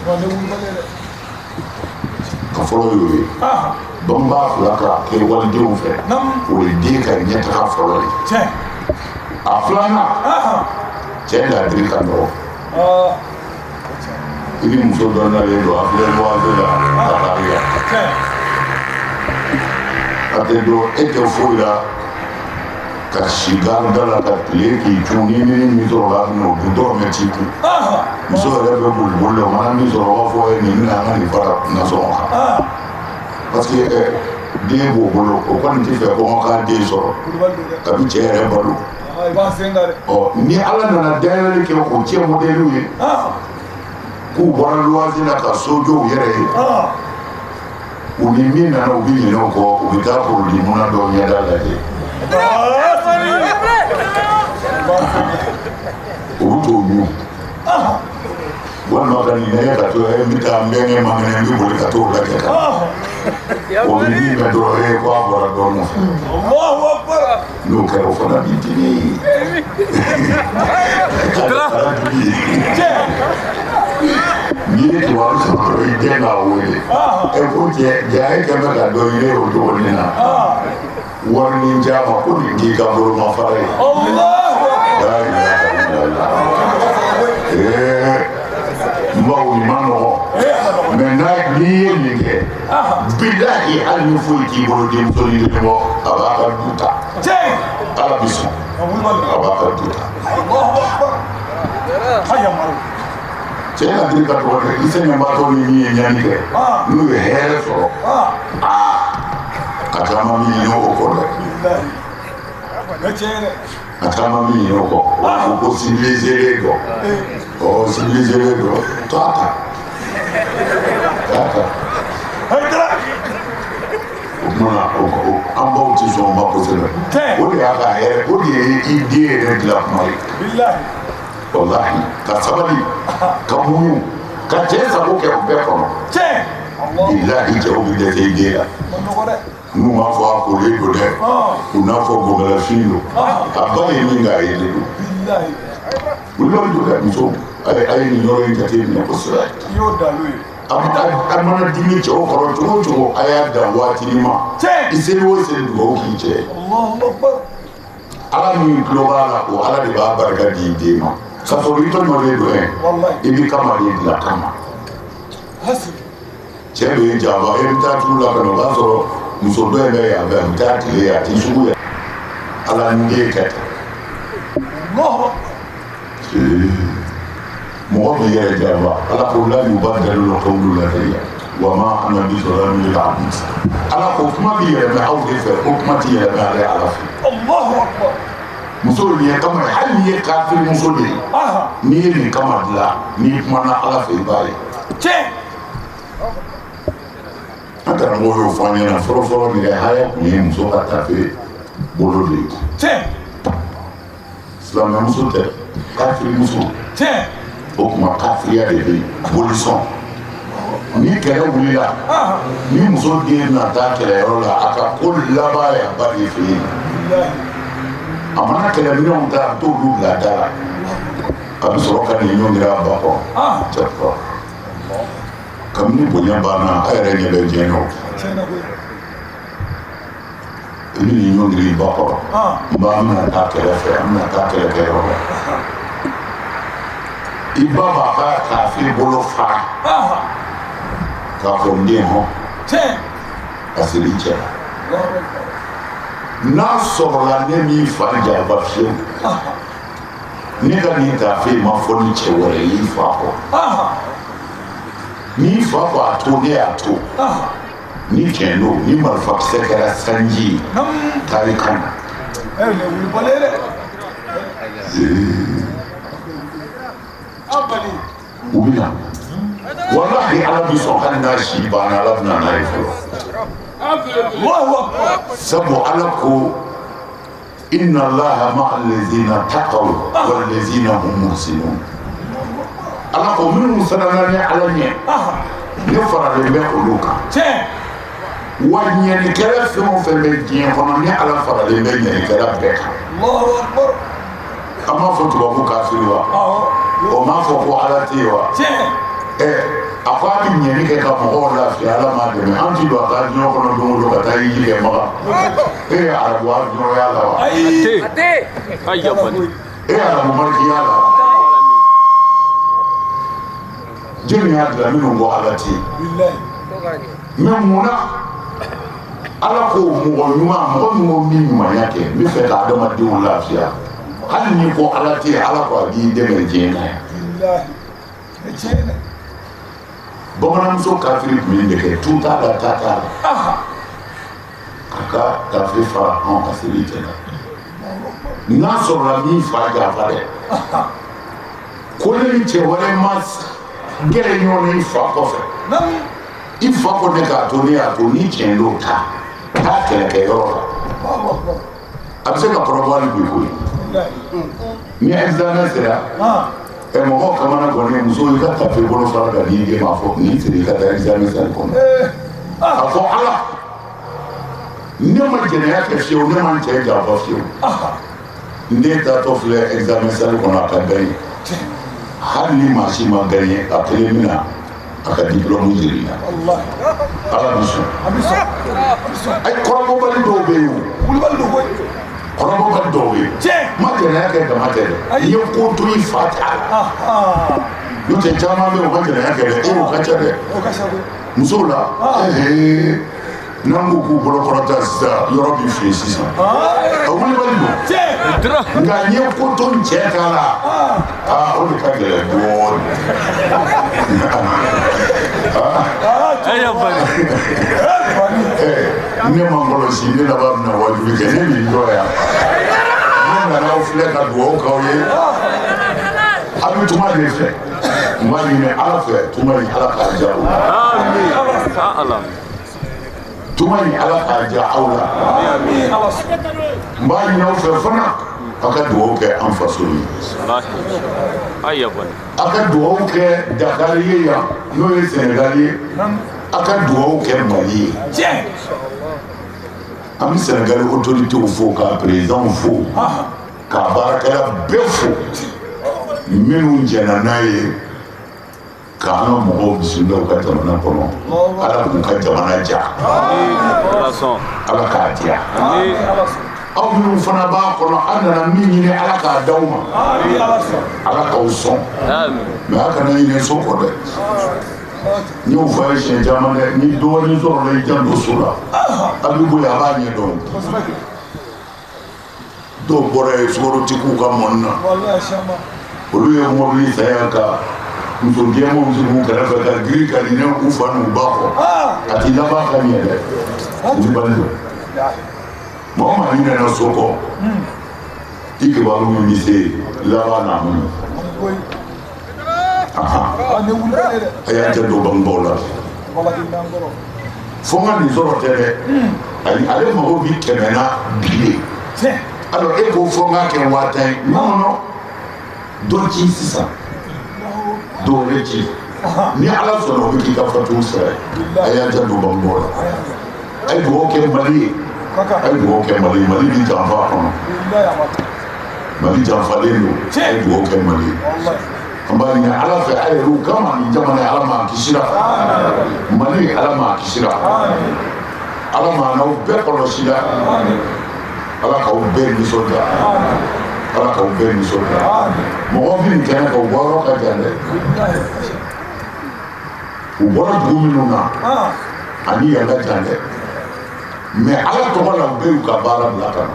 Ka fɔlɔ y'o ye. Banba fila ka kɛ walidenw fɛ, o ye den ka ɲɛtaga fɔlɔ ye. A filanan, cɛ ladiri ka nɔgɔ. I ni muso dɔ nalen don, a filɛ luwanse la ka taa yan, a tɛ don e tɛ foyi la, ka si garida la ka tile k'i cun. Ni min sɔrɔ a bɛna o dun, dɔrɔmɛ t'i kun. Muso yɛrɛ bɛ boli boli la, o mana min sɔrɔ, o b'a fɔ ye nin bɛna an ka nin fara nasɔngɔ kan, parce que den b'o bolo, o kɔni tɛ fɛ kɔngɔ k'a den sɔrɔ kabi cɛ yɛrɛ balo. Ɔ, ni Ala nana dayɛlɛli kɛ o cɛ modɛliw ye k'u bɔra luwanse la ka so jɔ u yɛrɛ ye, u ni min nana, u bɛ ɲinɛ o kɔ, u bɛ taa porodi munna dɔ ɲɛda lajɛ, u bɛ t'o ɲun, walima ka nin nɛgɛ ka to n bɛ taa n bɛnkɛ man kɛnɛ, n bɛ boli ka t'o lajɛ ka na. O bɛ min mɛn dɔrɔn, e ko a bɔra dɔ nɔfɛ. N'o kɛra, o fana b'i dimi. N'i ye kibaru sɔrɔ dɔrɔn, i den b'a wele ɛ ko cɛ ja e kɛn bɛ ka dɔ ɲini o cogo nin na, wari nin d'a ma ko nin k'i ka bolomafara ye. La ilaha illallah. N baw, nin ma nɔgɔn, mais n'a n'i ye nin kɛ, bilahi, hali ni foyi t'i bolo, denmuso ni den bɔ, a b'a ka du ta. Ala bi sɔn, a b'a ka du ta. Cɛ ladiri ka dɔgɔ dɛ. I sɛgɛnbaatɔ ni min ye ɲani kɛ, n'u ye hɛrɛ sɔrɔ, aa, a caman bɛ ɲinɛ o kɔ dɛ. A caman bɛ ɲinɛ o kɔ. O ko civilisé dɔ, ɔ, civilisé dɔ, to a ta, to a ta. O tuma na, an baw tɛ sɔn o ma kosɛbɛ. O de y'a ka hɛrɛ, o de ye i den yɛrɛ dilan kuma ye. Walahi, ka sabali, ka muɲu, ka cɛ sago kɛ o bɛɛ kɔnɔ, bilahi, cɛw bɛ dɛsɛ i den la. N'u m'a fɔ a kolen don dɛ, u n'a fɔ gɔngɔlafin don, a ba ye min kɛ, a ye de don. Wulibali don dɛ. Muso, a ye nin yɔrɔ in jateminɛ kosɛbɛ. A mana dimi cɛw kɔrɔ cogo o cogo, a y'a dan waatinin ma. I seli o seli, dugawu k'i cɛ ye. Ala min tulo b'a la, o Ala de b'a barika di i den ma, k'a sɔrɔ i tɔɲɔlen don. Ɛ, i b'i kama de bila kama. Cɛ bɛ janfa, e bɛ taa turu la ka na, o b'a sɔrɔ muso dɔ in bɛ yan fɛ, a bɛ taa tile a t'i sugu yɛrɛ. Ala n den kɛ tan. Mɔgɔ b'i yɛrɛ janfa. Ala ko la yubaddalu lqawlu ladayya wa ma ana bi zalamin lil abid. Ala ko kuma bɛ yɛlɛmɛ aw de fɛ, ko kuma tɛ yɛlɛmɛ ale Ala fɛ. Muso nin ye kama ye, hali n'i ye kafiri muso de ye, n'i ye nin kama dilan, n'i kumana Ala fɛ, i b'a ye. An karamɔgɔ y'o fɔ an ɲɛna fɔlɔ fɔlɔ, nɛgɛ haya tun ye muso ka tafe bolo de ye. Silamɛmuso tɛ, kafirimuso. O tuma kafiriya de bɛ yen, bolisɔn. Ni kɛlɛ wulila, ni muso den na taa kɛlɛyɔrɔ la, a ka ko laban y'a ba de fɛ yen. A mana kɛlɛminɛnw ta, a bɛ t'olu bila da la, a bɛ sɔrɔ ka nin ɲɔngiri a ba kɔrɔ. Cɛkɔrɔba, kabini bonya banna, a yɛrɛ ɲɛ bɛ diɲɛ na o. I bɛ nin ɲɔngiri i ba kɔrɔ. N ba, an bɛna taa kɛlɛ fɛ, an bɛna taa kɛlɛkɛyɔrɔ la. I ba b'a ka tafe bolo fara k'a fɔ n den, hɔn, a siri i cɛ la. N'a sɔrɔla ne m'i fa janfa fiyewu, ne ka nin tafe ma fɔ ni cɛ wɛrɛ ye i fa kɔ. N'i fa ko a to, ne y'a to. Ni tiɲɛ don, ni marifakisɛ kɛra sanji ye, taa i kan na. U bɛ na, walahi, Ala bɛ sɔn. Hali n'a si banna, Ala bɛ na n'a ye fɔlɔ, sabu Ala ko inna allaha ma'a allazina taqaw wallazina hum muhsinun. Ala ko minnu siranna ne Ala ɲɛ. Ne faralen bɛ olu kan. Wa ɲɛnikɛla fɛn o fɛn bɛ diɲɛ kɔnɔ, ne Ala faralen bɛ ɲɛnikɛla bɛɛ kan. An b'a fɔ tubabu kafiri wa? O m'a fɔ ko Ala tɛ yen wa? A ko a bɛ ɲɛni kɛ ka mɔgɔw lafiya, Ala m'a dɛmɛ. An ti don a ka avion kɔnɔ don o don ka taa hiji kɛ Maka. E ye arabu avion y'a la wa? E ye arabu mariki y'a la wa? Jɔnni y'a dilan minnu ko Ala tɛ yen? Mais mun na Ala ko mɔgɔ ɲuman, mɔgɔ min ko min ɲumanya kɛ, n bɛ fɛ ka adamadenw lafiya. Hali n'i ko Ala tɛ yen, Ala ko a b'i dɛmɛ diɲɛ na yan. Bamananmuso kafiri tun bɛ nin de kɛ, tu t'a la, ta t'a la. A ka tafe fara anw ka seli cɛ la. N'a sɔrɔla min fa janfa dɛ, ko ne ni cɛ wɛrɛ ma gɛrɛ ɲɔgɔn na i fa kɔfɛ, i fa ko ne k'a to, ne y'a to, ni tiɲɛ don, taa kɛlɛkɛyɔrɔ la. A bɛ se ka kɔrɔbɔ hali bi koyi. Ni examen sera, mɔgɔw kamana gannen, muso i ka tafe bolo fara ka di i den ma, fɔ nin siri i ka taa examen salle kɔnɔ. A fɔ Ala, ne ma jɛnɛya kɛ fiyewu, ne ma n cɛ janfa fiyewu, n den taatɔ filɛ examen salle kɔnɔ, a ka gagné. Hali ni maa si ma gagné, a kelen bɛna a ka diplôme jiri la. Ala bɛ sɔn. Ayi, kɔrɔbɔbali dɔw bɛ yen o, kɔrɔbɔbali dɔw bɛ yen. Ma jɛnɛya kɛ dama tɛ dɛ, i ye ko to i fa t'a la. N'o tɛ caman bɛ yen, o ma jɛnɛya kɛ dɛ, e o ka ca dɛ. Musow la, n'an ko k'u bolo kɔrɔta sisan, yɔrɔ bɛ fiyɛ sisan. A wulibali don, nka n ye ko to n cɛ ta la, aa o de ka gɛlɛn dɔɔnin. Ne ma n kɔlɔsi, ne laban bɛna wajibi kɛ, ne b'i jɔ yan. Ne nana aw filɛ ka dugawu k'aw ye. A bɛ tuma de fɛ, n b'a ɲini Ala fɛ, tuma in Ala k'a diya aw la. Tuma in Ala k'a diya aw la. N b'a ɲini aw fɛ fana, aw ka dugawu kɛ an faso ye. Aw ka dugawu kɛ Dakar ye yan, n'o ye Senegal ye. Aw ka dugawu kɛ Mali ye. An bɛ Senegal autorités fo, k'a président fo, k'a baarakɛla bɛɛ fo, minnu jɛnna n'a ye k'an ka mɔgɔw bisimila u ka jamana kɔnɔ. Ala k'u ka jamana diya, Ala k'a diya. Aw minnu fana b'a kɔnɔ, aw nana min ɲini, Ala k'a d'aw ma, Ala k'aw sɔn. Mais aw kana ɲinɛ so kɔ dɛ. N y'o fɔ a ye siɲɛ caman dɛ, ni dɔɔnin sɔrɔla i janto so la, a bɛ bɔ yen, a b'a ɲɛ dɔn. Dɔw bɔra yen, sukaro ti k'u ka mɔni na, olu ye mɔbili san yan ka muso jɛmanw sigi u kɛrɛfɛ ka girin ka ɲinɛ u fa n'u ba kɔ. A ti laban ka ɲɛ dɛ, wulibali don. Mɔgɔ maa ɲinɛna so kɔ, i kibaru min bɛ se laban na mun ye? A y'a janto bangebaaw la. Fo n ka nin sɔrɔ tɛ dɛ, ayi, ale mago bi kɛmɛ na bi de. Alors e ko fo n k'a kɛ 50,000 ye, non non, dɔ ci sisan, dɔ wɛrɛ ci, ni Ala sɔnna o bɛ k'i ka fatuw sara ye. A y'a janto bangebaaw la. A ye dugawu kɛ Mali ye, a ye dugawu kɛ Mali ye. Mali bi janfa kɔnɔ, Mali janfalen don. A ye dugawu kɛ Mali ye. An b'a ɲini Ala fɛ, a yɛrɛw kama, nin jamana ye, Ala m'an kisira. Mali, Ala m'an kisira. Ala m'an n'aw bɛɛ kɔlɔsira. Ala k'aw bɛɛ nisɔndiya, Ala k'aw bɛɛ nisɔndiya. Mɔgɔ min kɛnɛ kan, u bɔyɔrɔ ka jan dɛ. U bɔra dugu minnu na, ani yan ka jan dɛ. Mais Ala tɔgɔ la, u bɛɛ y'u ka baara bila ka na.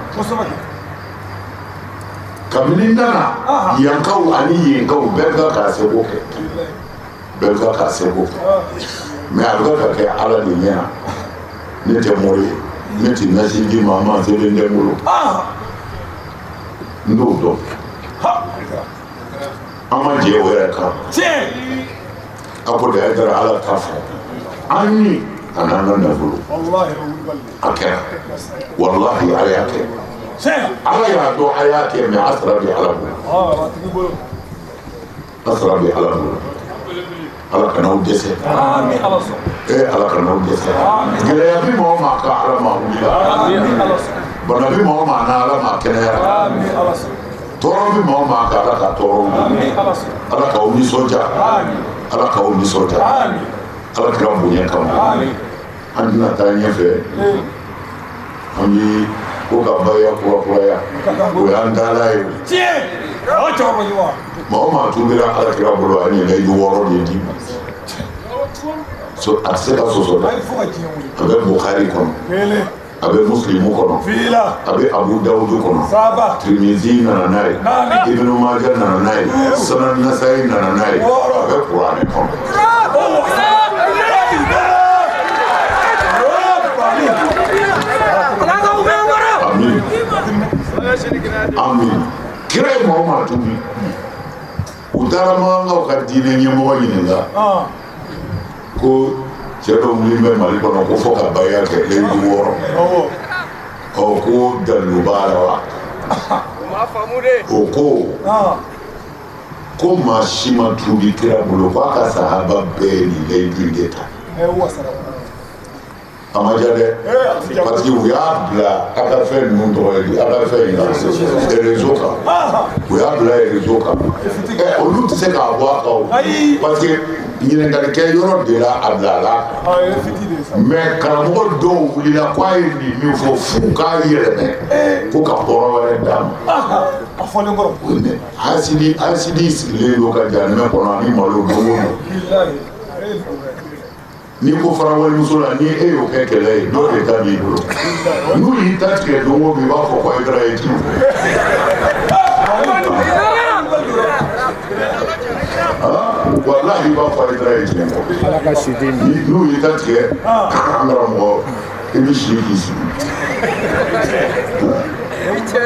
Kabini n nana, yankaw ani yenkaw bɛɛ bɛ k'a seko kɛ, bɛɛ bɛ k'a seko kɛ. Mais a bɛ ka kɛ Ala de ɲɛ na. Ne tɛ mori ye, ne tɛ nasi di maa ma, sɛbɛn tɛ n bolo, n t'o dɔn. An ma jɛ o yɛrɛ kan. A ko de a taara Ala ta fɔ an ni a n'an ka nafolo. A kɛra, walahi, Ala y'a kɛ. Ala y'a dɔn a y'a kɛ, mais a sara bɛ Ala bolo, a sara bɛ Ala bolo. Ala kana aw dɛsɛ. Ee, Ala kana aw dɛsɛ. Gɛlɛya bi maa o maa kan, Ala ma wuli la. Bana bi maa o maa na, Ala ma kɛnɛya. Tɔɔrɔ bi maa o maa kan, Ala ka tɔɔrɔ wuli. Ala k'aw nisɔndiya, Ala k'aw nisɔndiya, Ala kira bonya kama. An tɛna taa ɲɛfɛ. An bi ko ka baya kurakuraya, o y'an taala ye. Maa o maa tubira Ala kira bolo, a ye layidu 6 de d'i ma. So a tɛ se ka sɔsɔ dɛ. A bɛ Bukhari kɔnɔ, a bɛ Muslimu kɔnɔ, a bɛ Abu Dawudu kɔnɔ, Tirimizi nana n'a ye, Ibnu Maja nana n'a ye, Sunan Nasayi nana n'a ye, a bɛ Kuranɛ kɔnɔ. Amin, amin. Kira ye maa o maa tubi, u taara Makankaw ka diinɛ ɲɛmɔgɔ ɲininka ko cɛ dɔ wulilen bɛ Mali kɔnɔ ko fo ka baya kɛ layidu 6. Ɔ, ko dalilu b'a la wa? O ko maa si ma tuubi kira bolo k'a ka sahaba bɛɛ ye nin layidu in de ta. A ma diya dɛ, parce que u y'a bila a ka fɛn ninnu tɔgɔ ye di, a ka fɛn in kan, réseau kan. U y'a bila réseau kan. Ɛ, olu tɛ se k'a bɔ a kan o, parce que ɲininkali kɛ yɔrɔ de la a bila la. Mais karamɔgɔ dɔw wulila k'a ye nin min fɔ, f'u k'a yɛlɛmɛ ko ka kɔrɔ wɛrɛ d'a ma. Hasidi, hasidi sigilen don ka jahanamɛ kɔnɔ ani malo don o don. N'i ko fara walimuso la, ni e y'o kɛ kɛlɛ ye, dɔw de ta b'i bolo. N'u y'i ta tigɛ don o don, i b'a fɔ ko Hayidara ye tiɲɛ fɔ. Walahi, i b'a fɔ Hayidara ye tiɲɛ fɔ. N'u y'i ta tigɛ, an karamɔgɔ, i bɛ si k'i sigi.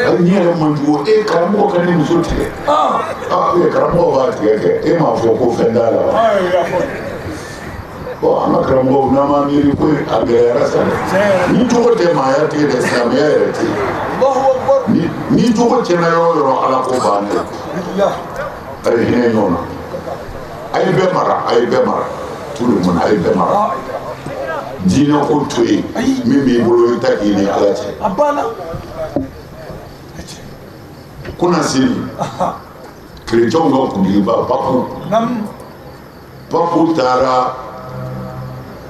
Hali ni yɛrɛ man jugu, e karamɔgɔ ka ne muso tigɛ. Aa, karamɔgɔ b'a tigɛ kɛ, e m'a fɔ ko fɛn t'a la wa? Bon, an ka karamɔgɔw, n'an ma miiri ko a gɛlɛyara sa dɛ. Ni jogo tɛ, maaya tɛ dɛ, silamɛya yɛrɛ tɛ. Ni jogo tiɲɛna yɔrɔ o yɔrɔ, Ala ko bannen. A ye hinɛ ɲɔgɔn na, a ye bɛɛ mara, a ye bɛɛ mara, tout le monde, a ye bɛɛ mara. Diinɛ ko to yen, min b'i bolo, i ta k'i ni Ala cɛ. Kunasini, kerecɛnw ka kuntigiba papu, papu taara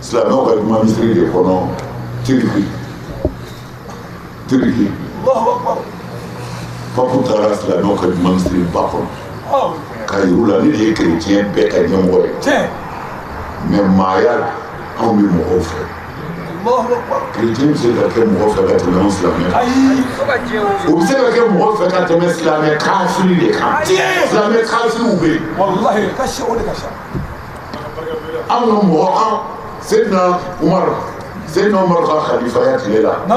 silamɛw ka juma misiri de kɔnɔ Turki. Turki, papu taara silamɛw ka juma misiri ba kɔnɔ ka yir'u la ne de ye kerecɛn bɛɛ ka ɲɛmɔgɔ ye, mais maaya la, anw bɛ mɔgɔw fɛ. Kerecɛn bɛ se ka kɛ mɔgɔ fɛ ka tɛmɛ anw silamɛ kan. O bɛ se ka kɛ mɔgɔ fɛ ka tɛmɛ silamɛ kafiri de kan. Silamɛ kafiriw bɛ yen. Anw ka mɔgɔ, an Seydina Umar, Seydina Umar ka khalifaya tile la, n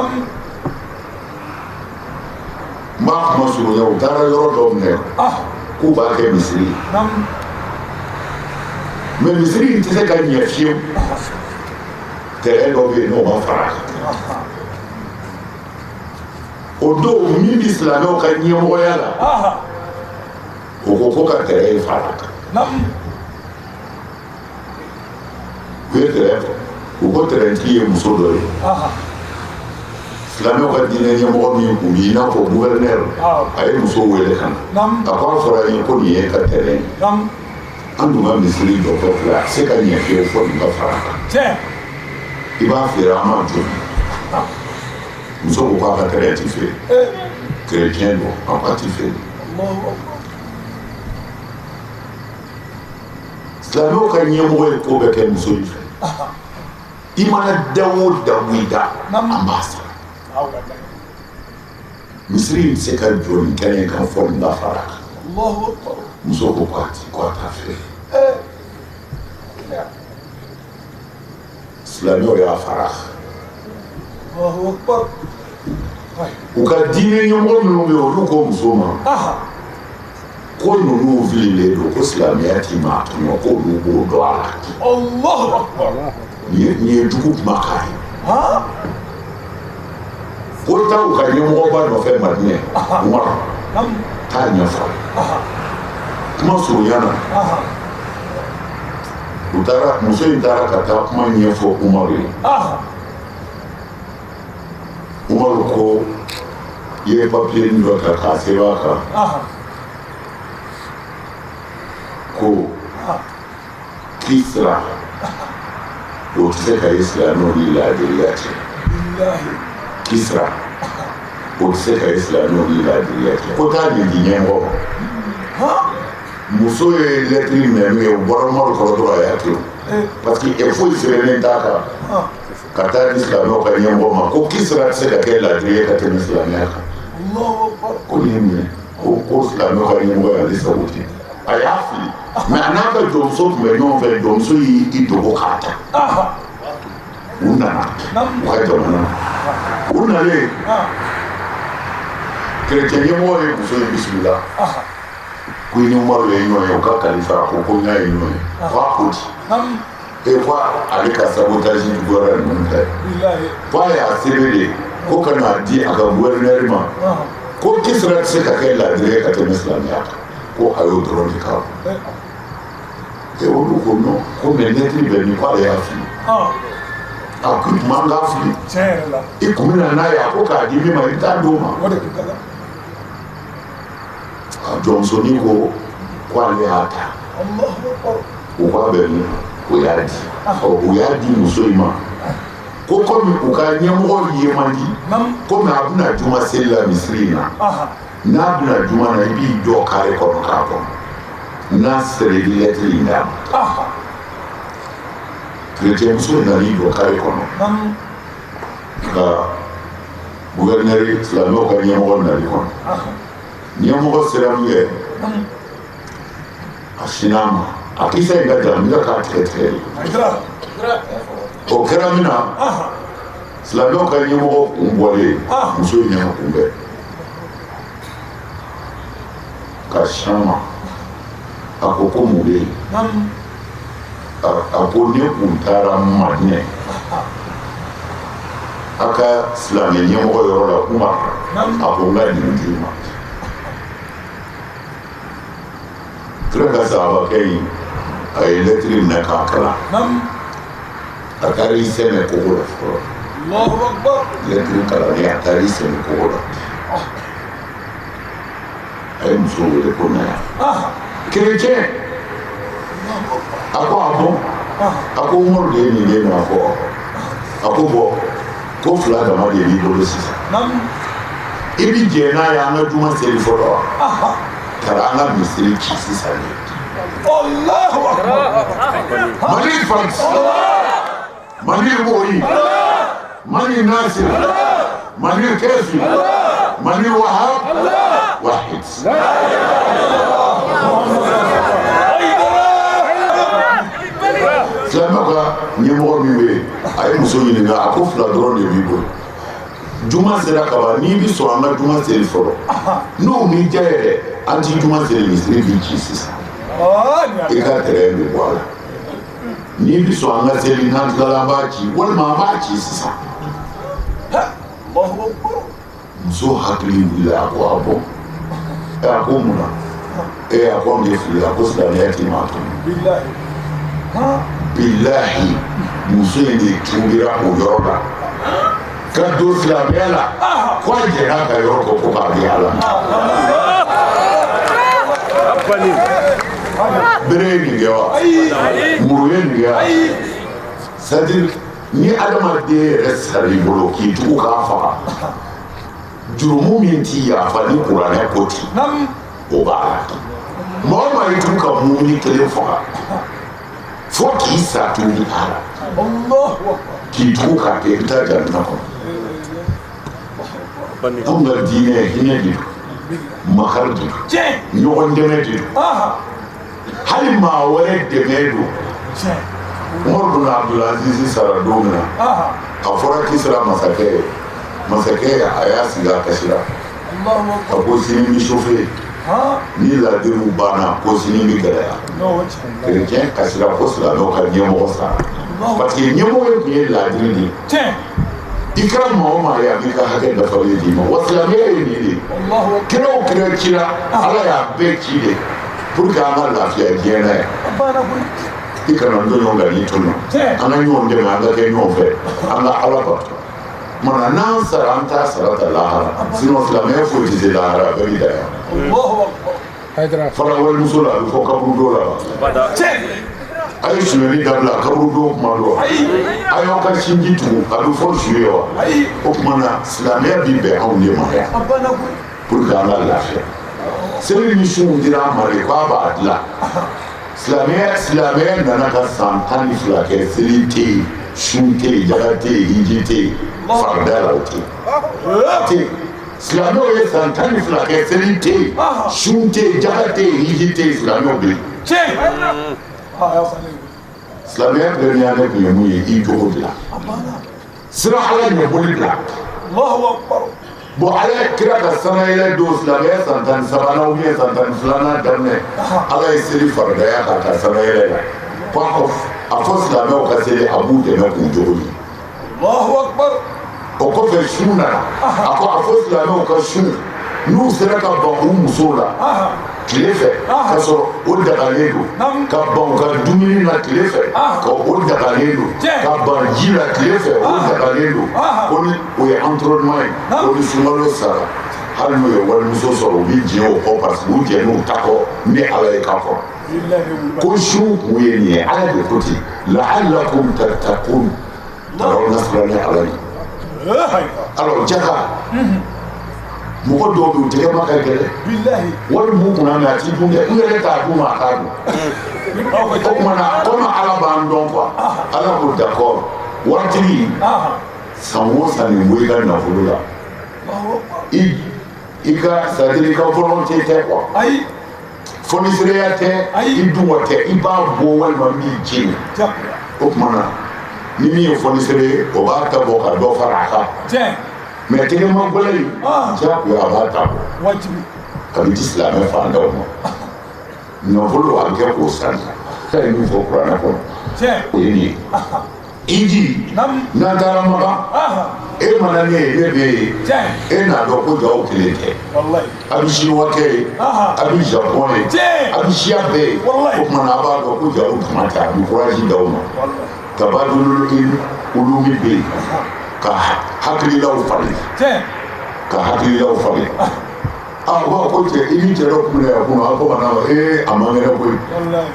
b'a kuma surunya, u taara yɔrɔ dɔ minɛ k'u b'a kɛ misiri ye, mais misiri in tɛ se ka ɲɛ fiyewu, terrain dɔ bɛ yen n'o ma fara a kan. O don, min bɛ silamɛw ka ɲɛmɔgɔya la, o ko ko ka terrain fara a kan. U ye terrain fɔ, u ko terrain-tigi ye muso dɔ ye. Silamɛw ka diinɛ ɲɛmɔgɔ min tun bɛ i n'a fɔ gouverneur, a ye muso wele ka na. A ko a fɔra n ye ko nin ye ka terrain ye, an dun ka misiri jɔtɔ filɛ, a tɛ se ka ɲɛ fiyewu fo nin ka fara a kan. I b'a feere an ma joli? Muso ko k'a ka terrain ti feere. Chrétien don, a ko a ti feere. Silamɛw ka ɲɛmɔgɔ ye ko bɛɛ kɛ muso in fɛ. I mana da o da i da, an b'a sara. Misiri in tɛ se ka jɔ nin kɛnɛ in kan fo nin ka fara a kan. Muso ko k'a ti, k'a t'a feere. Silamɛw y'a fara a kan. U ka diinɛ ɲɛmɔgɔ minnu bɛ yen, olu ko muso ma ko ninnu fililen don, ko silamɛya ti maa tɔɲɔ, ko olu b'o dɔn a la. Nin ye jugu kumakan ye. Ko taa u ka ɲɛmɔgɔba nɔfɛ Madinɛ, Umar, taa ɲɛfɔ. Kuma surunya na, U taara, muso in taara ka taa kuma ɲɛfɔ Umaru ye. Umaru ko i ye papiye dɔ ta k'a sɛbɛn a kan ko Kisira o tɛ se ka ye silamɛw ni laadiriya cɛ. Kisira o tɛ se ka ye silamɛw ni laadiriya cɛ. Ko taa nin di ɲɛmɔgɔ ma. Muso ye lɛtiri minɛ min kɛ, u bɔra Umaru kɔrɔ dɔrɔn, a y'a to yen, parce que foyi sɛbɛnnen t'a kan ka taa di silamɛw ka ɲɛmɔgɔ ma ko Kisira tɛ se ka kɛ laadiri ye ka tɛmɛ silamɛya kan. Ko nin ye mun ye? Ko silamɛw ka ɲɛmɔgɔ y'ale sago ten. A y'a fili, mais a n'a ka jɔnmuso tun bɛ ɲɔgɔn fɛ. Jɔnmuso y'i dogo k'a ta. U nana u ka jamana na. U nalen, kerecɛn ɲɛmɔgɔ ye muso in bisimila ko i ni Umaru ye ɲɔgɔn ye, u ka kalifa. Ko n y'a ye ɲɔgɔn ye. Ko a ko di? E ko ale ka sabotage juguyara ninnu fɛ, ko a y'a sɛbɛn de ko ka n'a di a ka gouverneur ma ko Kisira tɛ se ka kɛ laadiri ye ka tɛmɛ silamɛya kan, ko a y'o dɔrɔn de k'a kun. E olu ko non, ko mais lɛtiri bɛ min? Ko ale y'a fili. A ko i tun man k'a fili, i kun bɛ na n'a ye. A ko k'a di min ma, i bɛ taa d'o ma. A jɔnmusonin ko ko ale y'a ta. U k'a bɛ min? O y'a di. Ɔ, u y'a di muso in ma ko komi u ka ɲɛmɔgɔ ye man di, komi a bɛna juma seli la misiri in na, n'a bɛna juma na, i b'i jɔ kare kɔnɔ k'a kɔnɔ, n'a sera i bɛ lɛtiri in d'a ma. Kerecɛn muso nan'i jɔ kare kɔnɔ ka gouverneur, silamɛw ka ɲɛmɔgɔ nali kɔnɔ. Ɲɛmɔgɔ sera min kɛ, a sinna a ma. A kisɛ in ka jan, n bɛ k'a tigɛ tigɛ de. O kɛra min na, silamɛw ka ɲɛmɔgɔ kun bɔlen, muso in y'a kunbɛn ka sin a ma. A ko ko mun bɛ yen? A ko ne kun taara Madinɛ a ka silamɛ ɲɛmɔgɔ yɔrɔ la kuma. A ko n ka nin d'i ma. Kira ka sahabakɛ in, a ye lɛtiri minɛ k'a kalan. A taara i sɛmɛ kogo la fɔlɔ. Lɛtiri kalannen, a taara i sɛmɛ kogo la. A ye muso wele ko na yan, kerecɛn. A ko a bon, a ko Umaru de ye nin den ma. Fɔ a ko bɔn, ko fila dama de b'i bolo sisan. I bi jɛ n'a ye an ka juma seli fɔlɔ wa, ka an ka misiri ci sisan de? Mali fans, Mali Moyi, Mali Nasir, Mali Kefi, Mali Wahab, Wahid. Silamɛw ka ɲɛmɔgɔ min bɛ yen, a ye muso ɲininka. A ko fila dɔrɔn de b'i bolo, juma sera kaban, n'i bi sɔn an ka juma seli fɔlɔ, n'o m'i diya yɛrɛ, an ti juma seli, misiri b'i ci sisan, i ka terrain bɛ bɔ a la. N'i bi sɔn an ka seli, n'an tilala an b'a ci, walima an b'a ci sisan. Muso hakili wulila. A ko a bɔn, a ko mun na? E a ko an bɛ fili. A ko silamɛya t'i maa to. Bilahi, muso in de tuubira o yɔrɔ la ka don silamɛya la, ko a jɛn'a ka yɔrɔ kɔ ko k'a di Ala ma. Bere ye nin kɛ wa? Muru ye nin kɛ wa? C'est à dire, ni adamaden yɛrɛ sara i bolo k'i tugu k'a faga, jurumu min ti yafa ni kuranɛ ko ten, o b'a la. Maa o maa y'i tugu ka mumini kelen faga fo k'i sa tuubi a la, k'i tugu k'a kɛ, i bɛ taa jahanama kɔnɔ. Anw ka diinɛ ye hinɛ de don, makari de don, ɲɔgɔn dɛmɛ de don, hali maa wɛrɛ dɛmɛ don. Umaru bin Abdulaziz sara don min na, a fɔra Kisira masakɛ ye. Masakɛ a y'a sigi, a kasira. A ko sini bɛ chauffer, ni ladiriw banna, ko sini bɛ gɛlɛya. Kerecɛn kasira ko silamɛw ka ɲɛmɔgɔ sara, parce que ɲɛmɔgɔ in tun ye ladiri de ye. I kɛra maa o maa ye, a b'i ka hakɛ dafalen d'i ma. Wa silamɛya ye nin de ye. Kira o kira cira, Ala y'a bɛɛ ci de pour que an ka lafiya diɲɛ na yan. I kana n tɔɲɔ, nka n'i tɔɲɔ, an ka ɲɔgɔn dɛmɛ, an ka kɛ ɲɔgɔn fɛ, an ka Ala bato. Mana n'an sara, an t'a sara ta lahara, sinon silamɛya foyi tɛ se lahara, bɛɛ bɛ da yan. Fara walimuso la, a bɛ fɔ kaburudo la wa? A ye sonyɛli dabila, kaburudo kuma don wa? A y'aw ka sinji tugu, a bɛ fɔ su ye wa? O tuma na, silamɛya bi bɛn anw de ma yan pour que an ka lafiya. Seli ni sunw dira an ma de k'a b'a dilan. Silamɛya nana ka san 12 kɛ, seli tɛ yen, sun tɛ yen, jaga tɛ yen, hiji tɛ yen, farida la o tɛ yen, tɛ yen. Silamɛw ye san 12 kɛ, seli tɛ yen, sun tɛ yen, jaga tɛ yen, hiji tɛ yen, silamɛw bɛ yen. Silamɛya première année tun ye mun ye? I jogo dilan, sira Ala ɲɛ, boli bila. Bon, Ala ye kira ka sanayɛlɛ don, silamɛya san 13nan ou bien san 12nan daminɛ, Ala ye seli faridaya k'a ka sanayɛlɛ la ko a fɔ silamɛw ka seli, a b'u dɛmɛ k'u jogo ɲi. O kɔfɛ, sun nana, a ko a fɔ silamɛw ka sun, n'u sera ka ban u musow la tile fɛ ka sɔrɔ o dagalen don, ka ban u ka dumuni na tile fɛ ka o dagalen don, ka ban ji la tile fɛ, o dagalen don, ko ni o ye entraînement ye, ko ni sunkalo sara, hali n'u ye walimuso sɔrɔ, u bɛ diɲɛ o kɔ, parce que u jɛn'u ta kɔ ni Ala ye k'a kɔrɔ ko sun kun ye nin ye. Ala de ko ten: la'allakum tattaqun. Taaraw nasira ni Ala ye. Alors, jaka, mɔgɔ dɔw bɛ yen, u tɛgɛ ma ka gɛlɛn, wari b'u kunna, mɛ a t'i dun dɛ, u yɛrɛ t'a d'u ma, a k'a dun. O tuma na, komi Ala b'an dɔn quoi, Ala ko d'accord, waritigi, san o san nin bɔ i ka nafolo la, i ka, c'est à dire i ka volonté tɛ quoi, fɔnisireya tɛ, i dun wa tɛ, i b'a bɔ walima n b'i jeni. O tuma na, ni min ye fɔnisere ye, o b'a ta bɔ ka dɔ fara a kan, mɛ tɛgɛ ma gɛlɛn in, diyagoya a b'a ta bɔ a bɛ di silamɛ fantanw ma. Nafolo, a bɛ kɛ k'o saniya. Ala ye min fɔ kuranɛ kɔnɔ, o ye nin ye. Hiji, n'an taara Makan, e mana ne ye, ne bɛ yen, e n'a dɔn ko jaw kelen tɛ. A bɛ Chinois kɛ ye, a bɛ Japon ye, a bɛ siya bɛɛ ye. O tuma na, a b'a dɔn ko jaw dama tɛ. A bɛ courage d'aw ma. Tabadulul ulumi bɛ yen ka hakililaw falen, ka hakililaw falen. A ko ko cɛ, i ni cɛ dɔ kun bɛ yan kunun, a ko ma n'a ma ee, a man kɛnɛ koyi.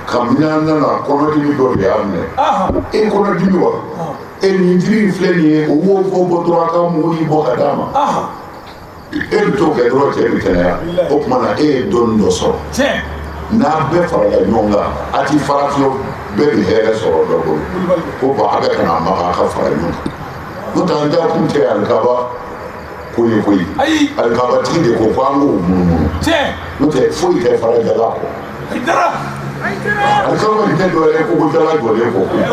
Kabini an nana, kɔnɔdimi dɔ de y'a minɛ. E kɔnɔdimi wa? E nin jiri in filɛ nin ye, o b'o fɔ bɔ dɔrɔn, a ka mugu in bɔ ka d'a ma, e bɛ t'o kɛ dɔrɔn, cɛ bɛ kɛnɛya. O tuma na, e ye dɔnni dɔ sɔrɔ. N'a bɛɛ farala ɲɔgɔn kan, a ti fara fiyewu, bɛɛ bɛ hɛrɛ sɔrɔ dɔ bolo. Ko bɔn, a bɛ ka na Makan, a ka fara ɲɔgɔn kan, n'o tɛ an da kun tɛ alikaba ko ye koyi. Alikabatigi de ko ko an k'o munumunu, n'o tɛ foyi tɛ fara jala kɔ. Alikaba nin tɛ dɔwɛrɛ ye koko jala jɔlen kɔ koyi.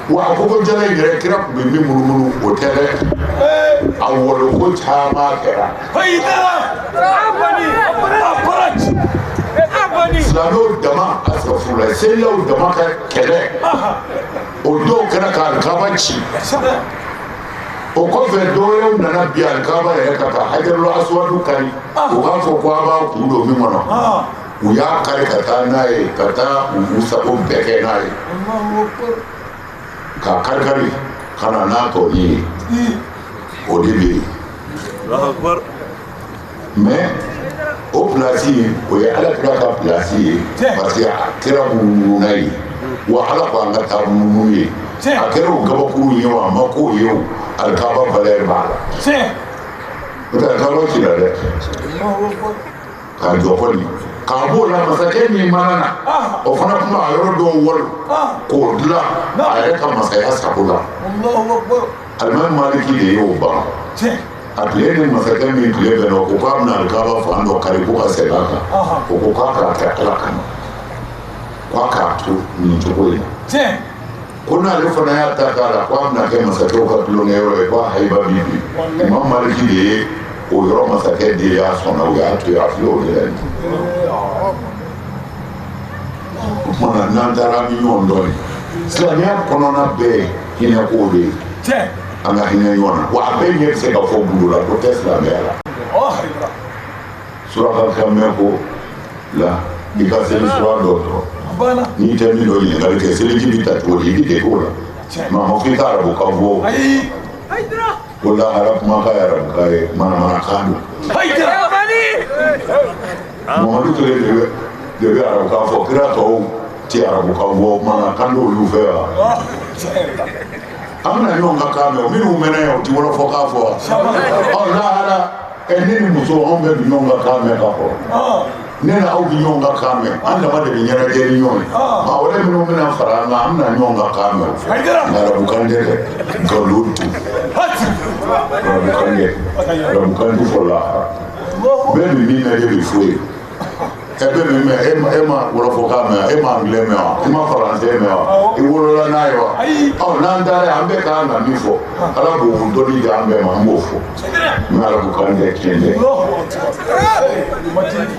Wa a koko jala in yɛrɛ, kira tun bɛ min munumunu, o tɛ dɛ, a wɔlɔ ko caman kɛra. Silamɛw dama, a sɔrɔ selilaw dama ka kɛlɛ, o dɔw kɛra ka alikaba ci. O kɔfɛ, dɔwɛrɛw nana bi alikaba yɛrɛ kan ka hajarul aswadu kari. U b'a fɔ ko a b'a kun don min kɔnɔ, u y'a kari ka taa n'a ye, ka taa u sago bɛɛ kɛ n'a ye, k'a kari kari ka na n'a tɔ ye, o de bɛ yen. Mais o place, o ye Ala kira ka place ye, parce que a kira munumunu ye wa Ala ko an ka taa munumunu ye. A kɛra o gabakuru ye o, a ma k'o ye o, alikaba valeur b'a la. N'o tɛ alikaba cira dɛ, k'a jɔ kɔni k'a b'o la. Masakɛ min mana na, o fana tun b'a yɔrɔ dɔw wali k'o dilan a yɛrɛ ka masaya sago la. Alimami Maliki de y'o ban. A tile ni masakɛ min tile bɛnna, o ko k'a bɛna alikaba fan dɔ kari ko ka segin a kan. O ko k'a k'a kɛ Ala kama, k'a k'a to nin cogo in na, ko n'ale fana y'a ta k'a la, k'a bɛna kɛ masakɛw ka tulonkɛyɔrɔ ye, k'a hayiba bi bi. Imam Maliki de ye o yɔrɔ masakɛ de y'a sɔnna, o y'a to yen, a filɛ o de la yen. O tuma na, n'an taara, an bɛ ɲɔgɔn dɔn ye. Silamɛya kɔnɔna bɛɛ ye hinɛ ko de ye, an ka hinɛ ɲɔgɔn na. Wa a bɛɛ ɲɛ bɛ se ka fɔ gundo la ko tɛ silamɛya la. Suraka kan mɛn ko la, i ka seli sura dɔ dɔrɔn. N'i tɛ min dɔn, ɲininkali kɛ. Seliji bɛ ta cogo di? I bɛ dege o la. Maa ma f'i ka arabukan fɔ. O lahara kumakan ye arabukan ye, manamanakan don. Mamadu kelen de bɛ arabukan fɔ. Kira tɔw tɛ arabukan fɔ, manamanakan d'olu fɛ wa. An bɛna ɲɔgɔn ka kan mɛn. Minnu mɛnna yan, o ti wɔlɔfɔkan fɔ wa? Ɔ, lahara ɛ, ne ni muso, anw bɛɛ bɛ ɲɔgɔn ka kan mɛn ka kɔrɔ. Ne ni aw bɛ ɲɔgɔn ka kan mɛn. An dama de bɛ ɲɛnajɛ ni ɲɔgɔn ye. Maa wɛrɛ minnu bɛna fara an kan, an bɛna ɲɔgɔn ka kan mɛn. O nka arabukan tɛ dɛ, nkalon don. Arabukan tɛ, arabukan tɛ fɔ lahara. Bɛɛ bɛ min mɛn de bɛ fɔ ye. Ɛ, bɛɛ bɛ mɛn. E ma wɔlɔfɔkan mɛn, e ma anglais mɛn wa? I ma français mɛn wa? I wolola n'a ye wa? Ɔ, n'an taara yen, an bɛɛ ka kan ka min fɔ, Ala b'o dɔnni di an bɛɛ ma, an b'o fɔ. Mais arabukan tɛ, tiɲɛ tɛ.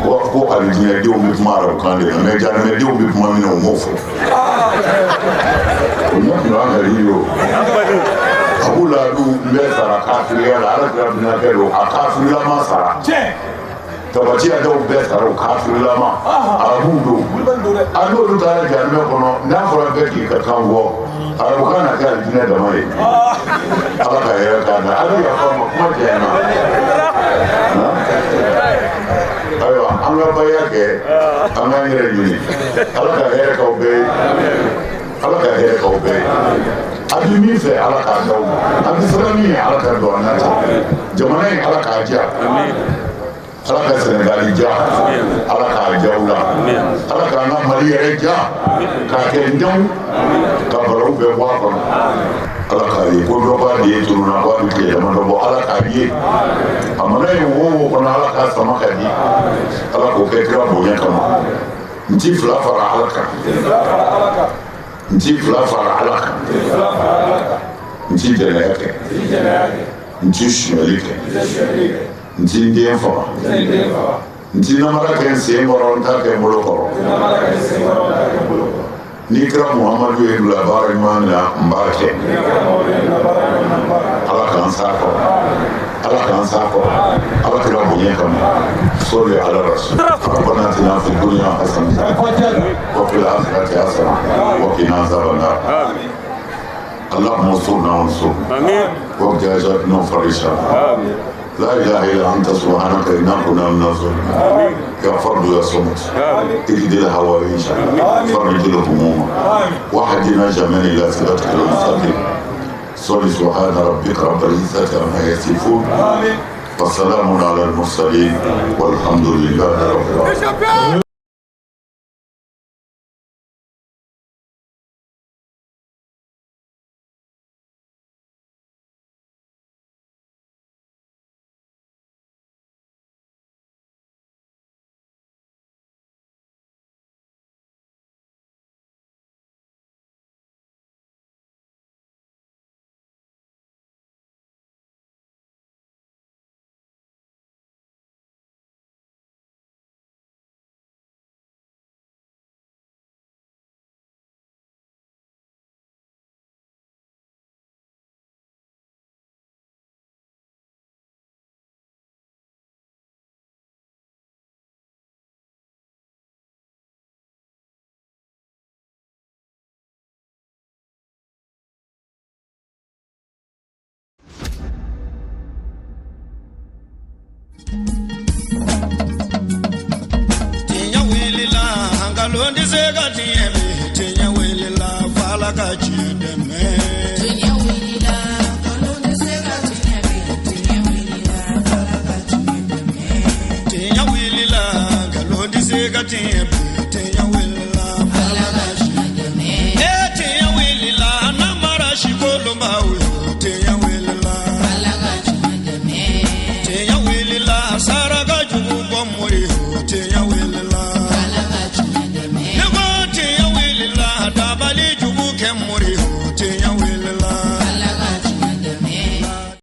Ko alijinɛdenw bɛ kuma arabukan de la, mais jahanamɛdenw bɛ kuma min na, u m'o fɔ. O ɲɛ kun an ka ye o. Abu Lahabu bɛ sara kafiriya la. Ala kira binakɛ don, a kafirilama sara. Tabatiya dɔw bɛɛ sara o kafirilama. Arabuw don. A n'olu taara jahanamɛ kɔnɔ, n'a fɔra bɛɛ k'i ka kan fɔ, arabukan na kɛ alijinɛ dama ye. Ala ka hɛrɛ k'an na. A bɛ yafa n ma, kuma janyana. Ayiwa, an ka baya kɛ, an k'an yɛrɛ ɲini. Ala ka hɛrɛ k'aw bɛɛ ye. Ala ka hɛrɛ k'aw bɛɛ ye. A bɛ min fɛ, Ala k'a d'aw ma. A bɛ siran min ye, Ala ka don an n'a cɛ. Jamana in, Ala k'a diya. Ala ka Sɛnɛgali diya. Ala k'a diya u la. Ala k'an ka Mali yɛrɛ diya, k'a kɛ njanw ka balawu bɛɛ bɔ a kɔnɔ. Ala k'a ye ko dɔ b'a den tununna, ko a bɛ tile damadɔ bɔ. Ala k'a ye a mana ye wo wo kɔnɔ, Ala k'a sama ka di. Ala k'o kɛ kira bonya kama. N ti fila fara Ala kan, n ti fila fara Ala kan. N ti jɛnɛya kɛ, n ti sonyali kɛ, n ti n den faga, n ti namara kɛ n sen kɔrɔ, n t'a kɛ n bolo kɔrɔ. Ni kira Muhamadu ye bila baara ɲuman na, n b'a kɛ. Ala k'an s'a kɔrɔ, Ala k'an s'a kɔrɔ, Ala kira bonya kama. صل على الرسول. ربنا اتنا في الدنيا حسنه وفي الاخره حسنه وقنا عذاب النار. اللهم انصرنا وانصرنا واقض حاجاتنا وفرجها. لا اله الا انت، سبحانك انا كنا من الظالمين. يا فرد يا صمد، اقضي الحوائج، فرج الهموم، واهدنا جميعا الى صراطك المستقيم. صل. سبحان ربك رب العزه عما يصفون، وسلام على المرسلين، والحمد لله رب العالمين. Tiɲɛ wulila, nkalon tɛ se ka tiɲɛ bi. Tiɲɛ wulila, f'Ala ka tiɲɛ dɛmɛ. Tiɲɛ wulila, nkalon tɛ se ka tiɲɛ bi. Tiɲɛ wulila, f'Ala ka tiɲɛ dɛmɛ. Tiɲɛ wulila, nkalon tɛ se ka tiɲɛ bi. Tiɲɛ wulila, Ala ka tiɲɛ dɛmɛ. E, tiɲɛ wulila, namara si kolonbaw.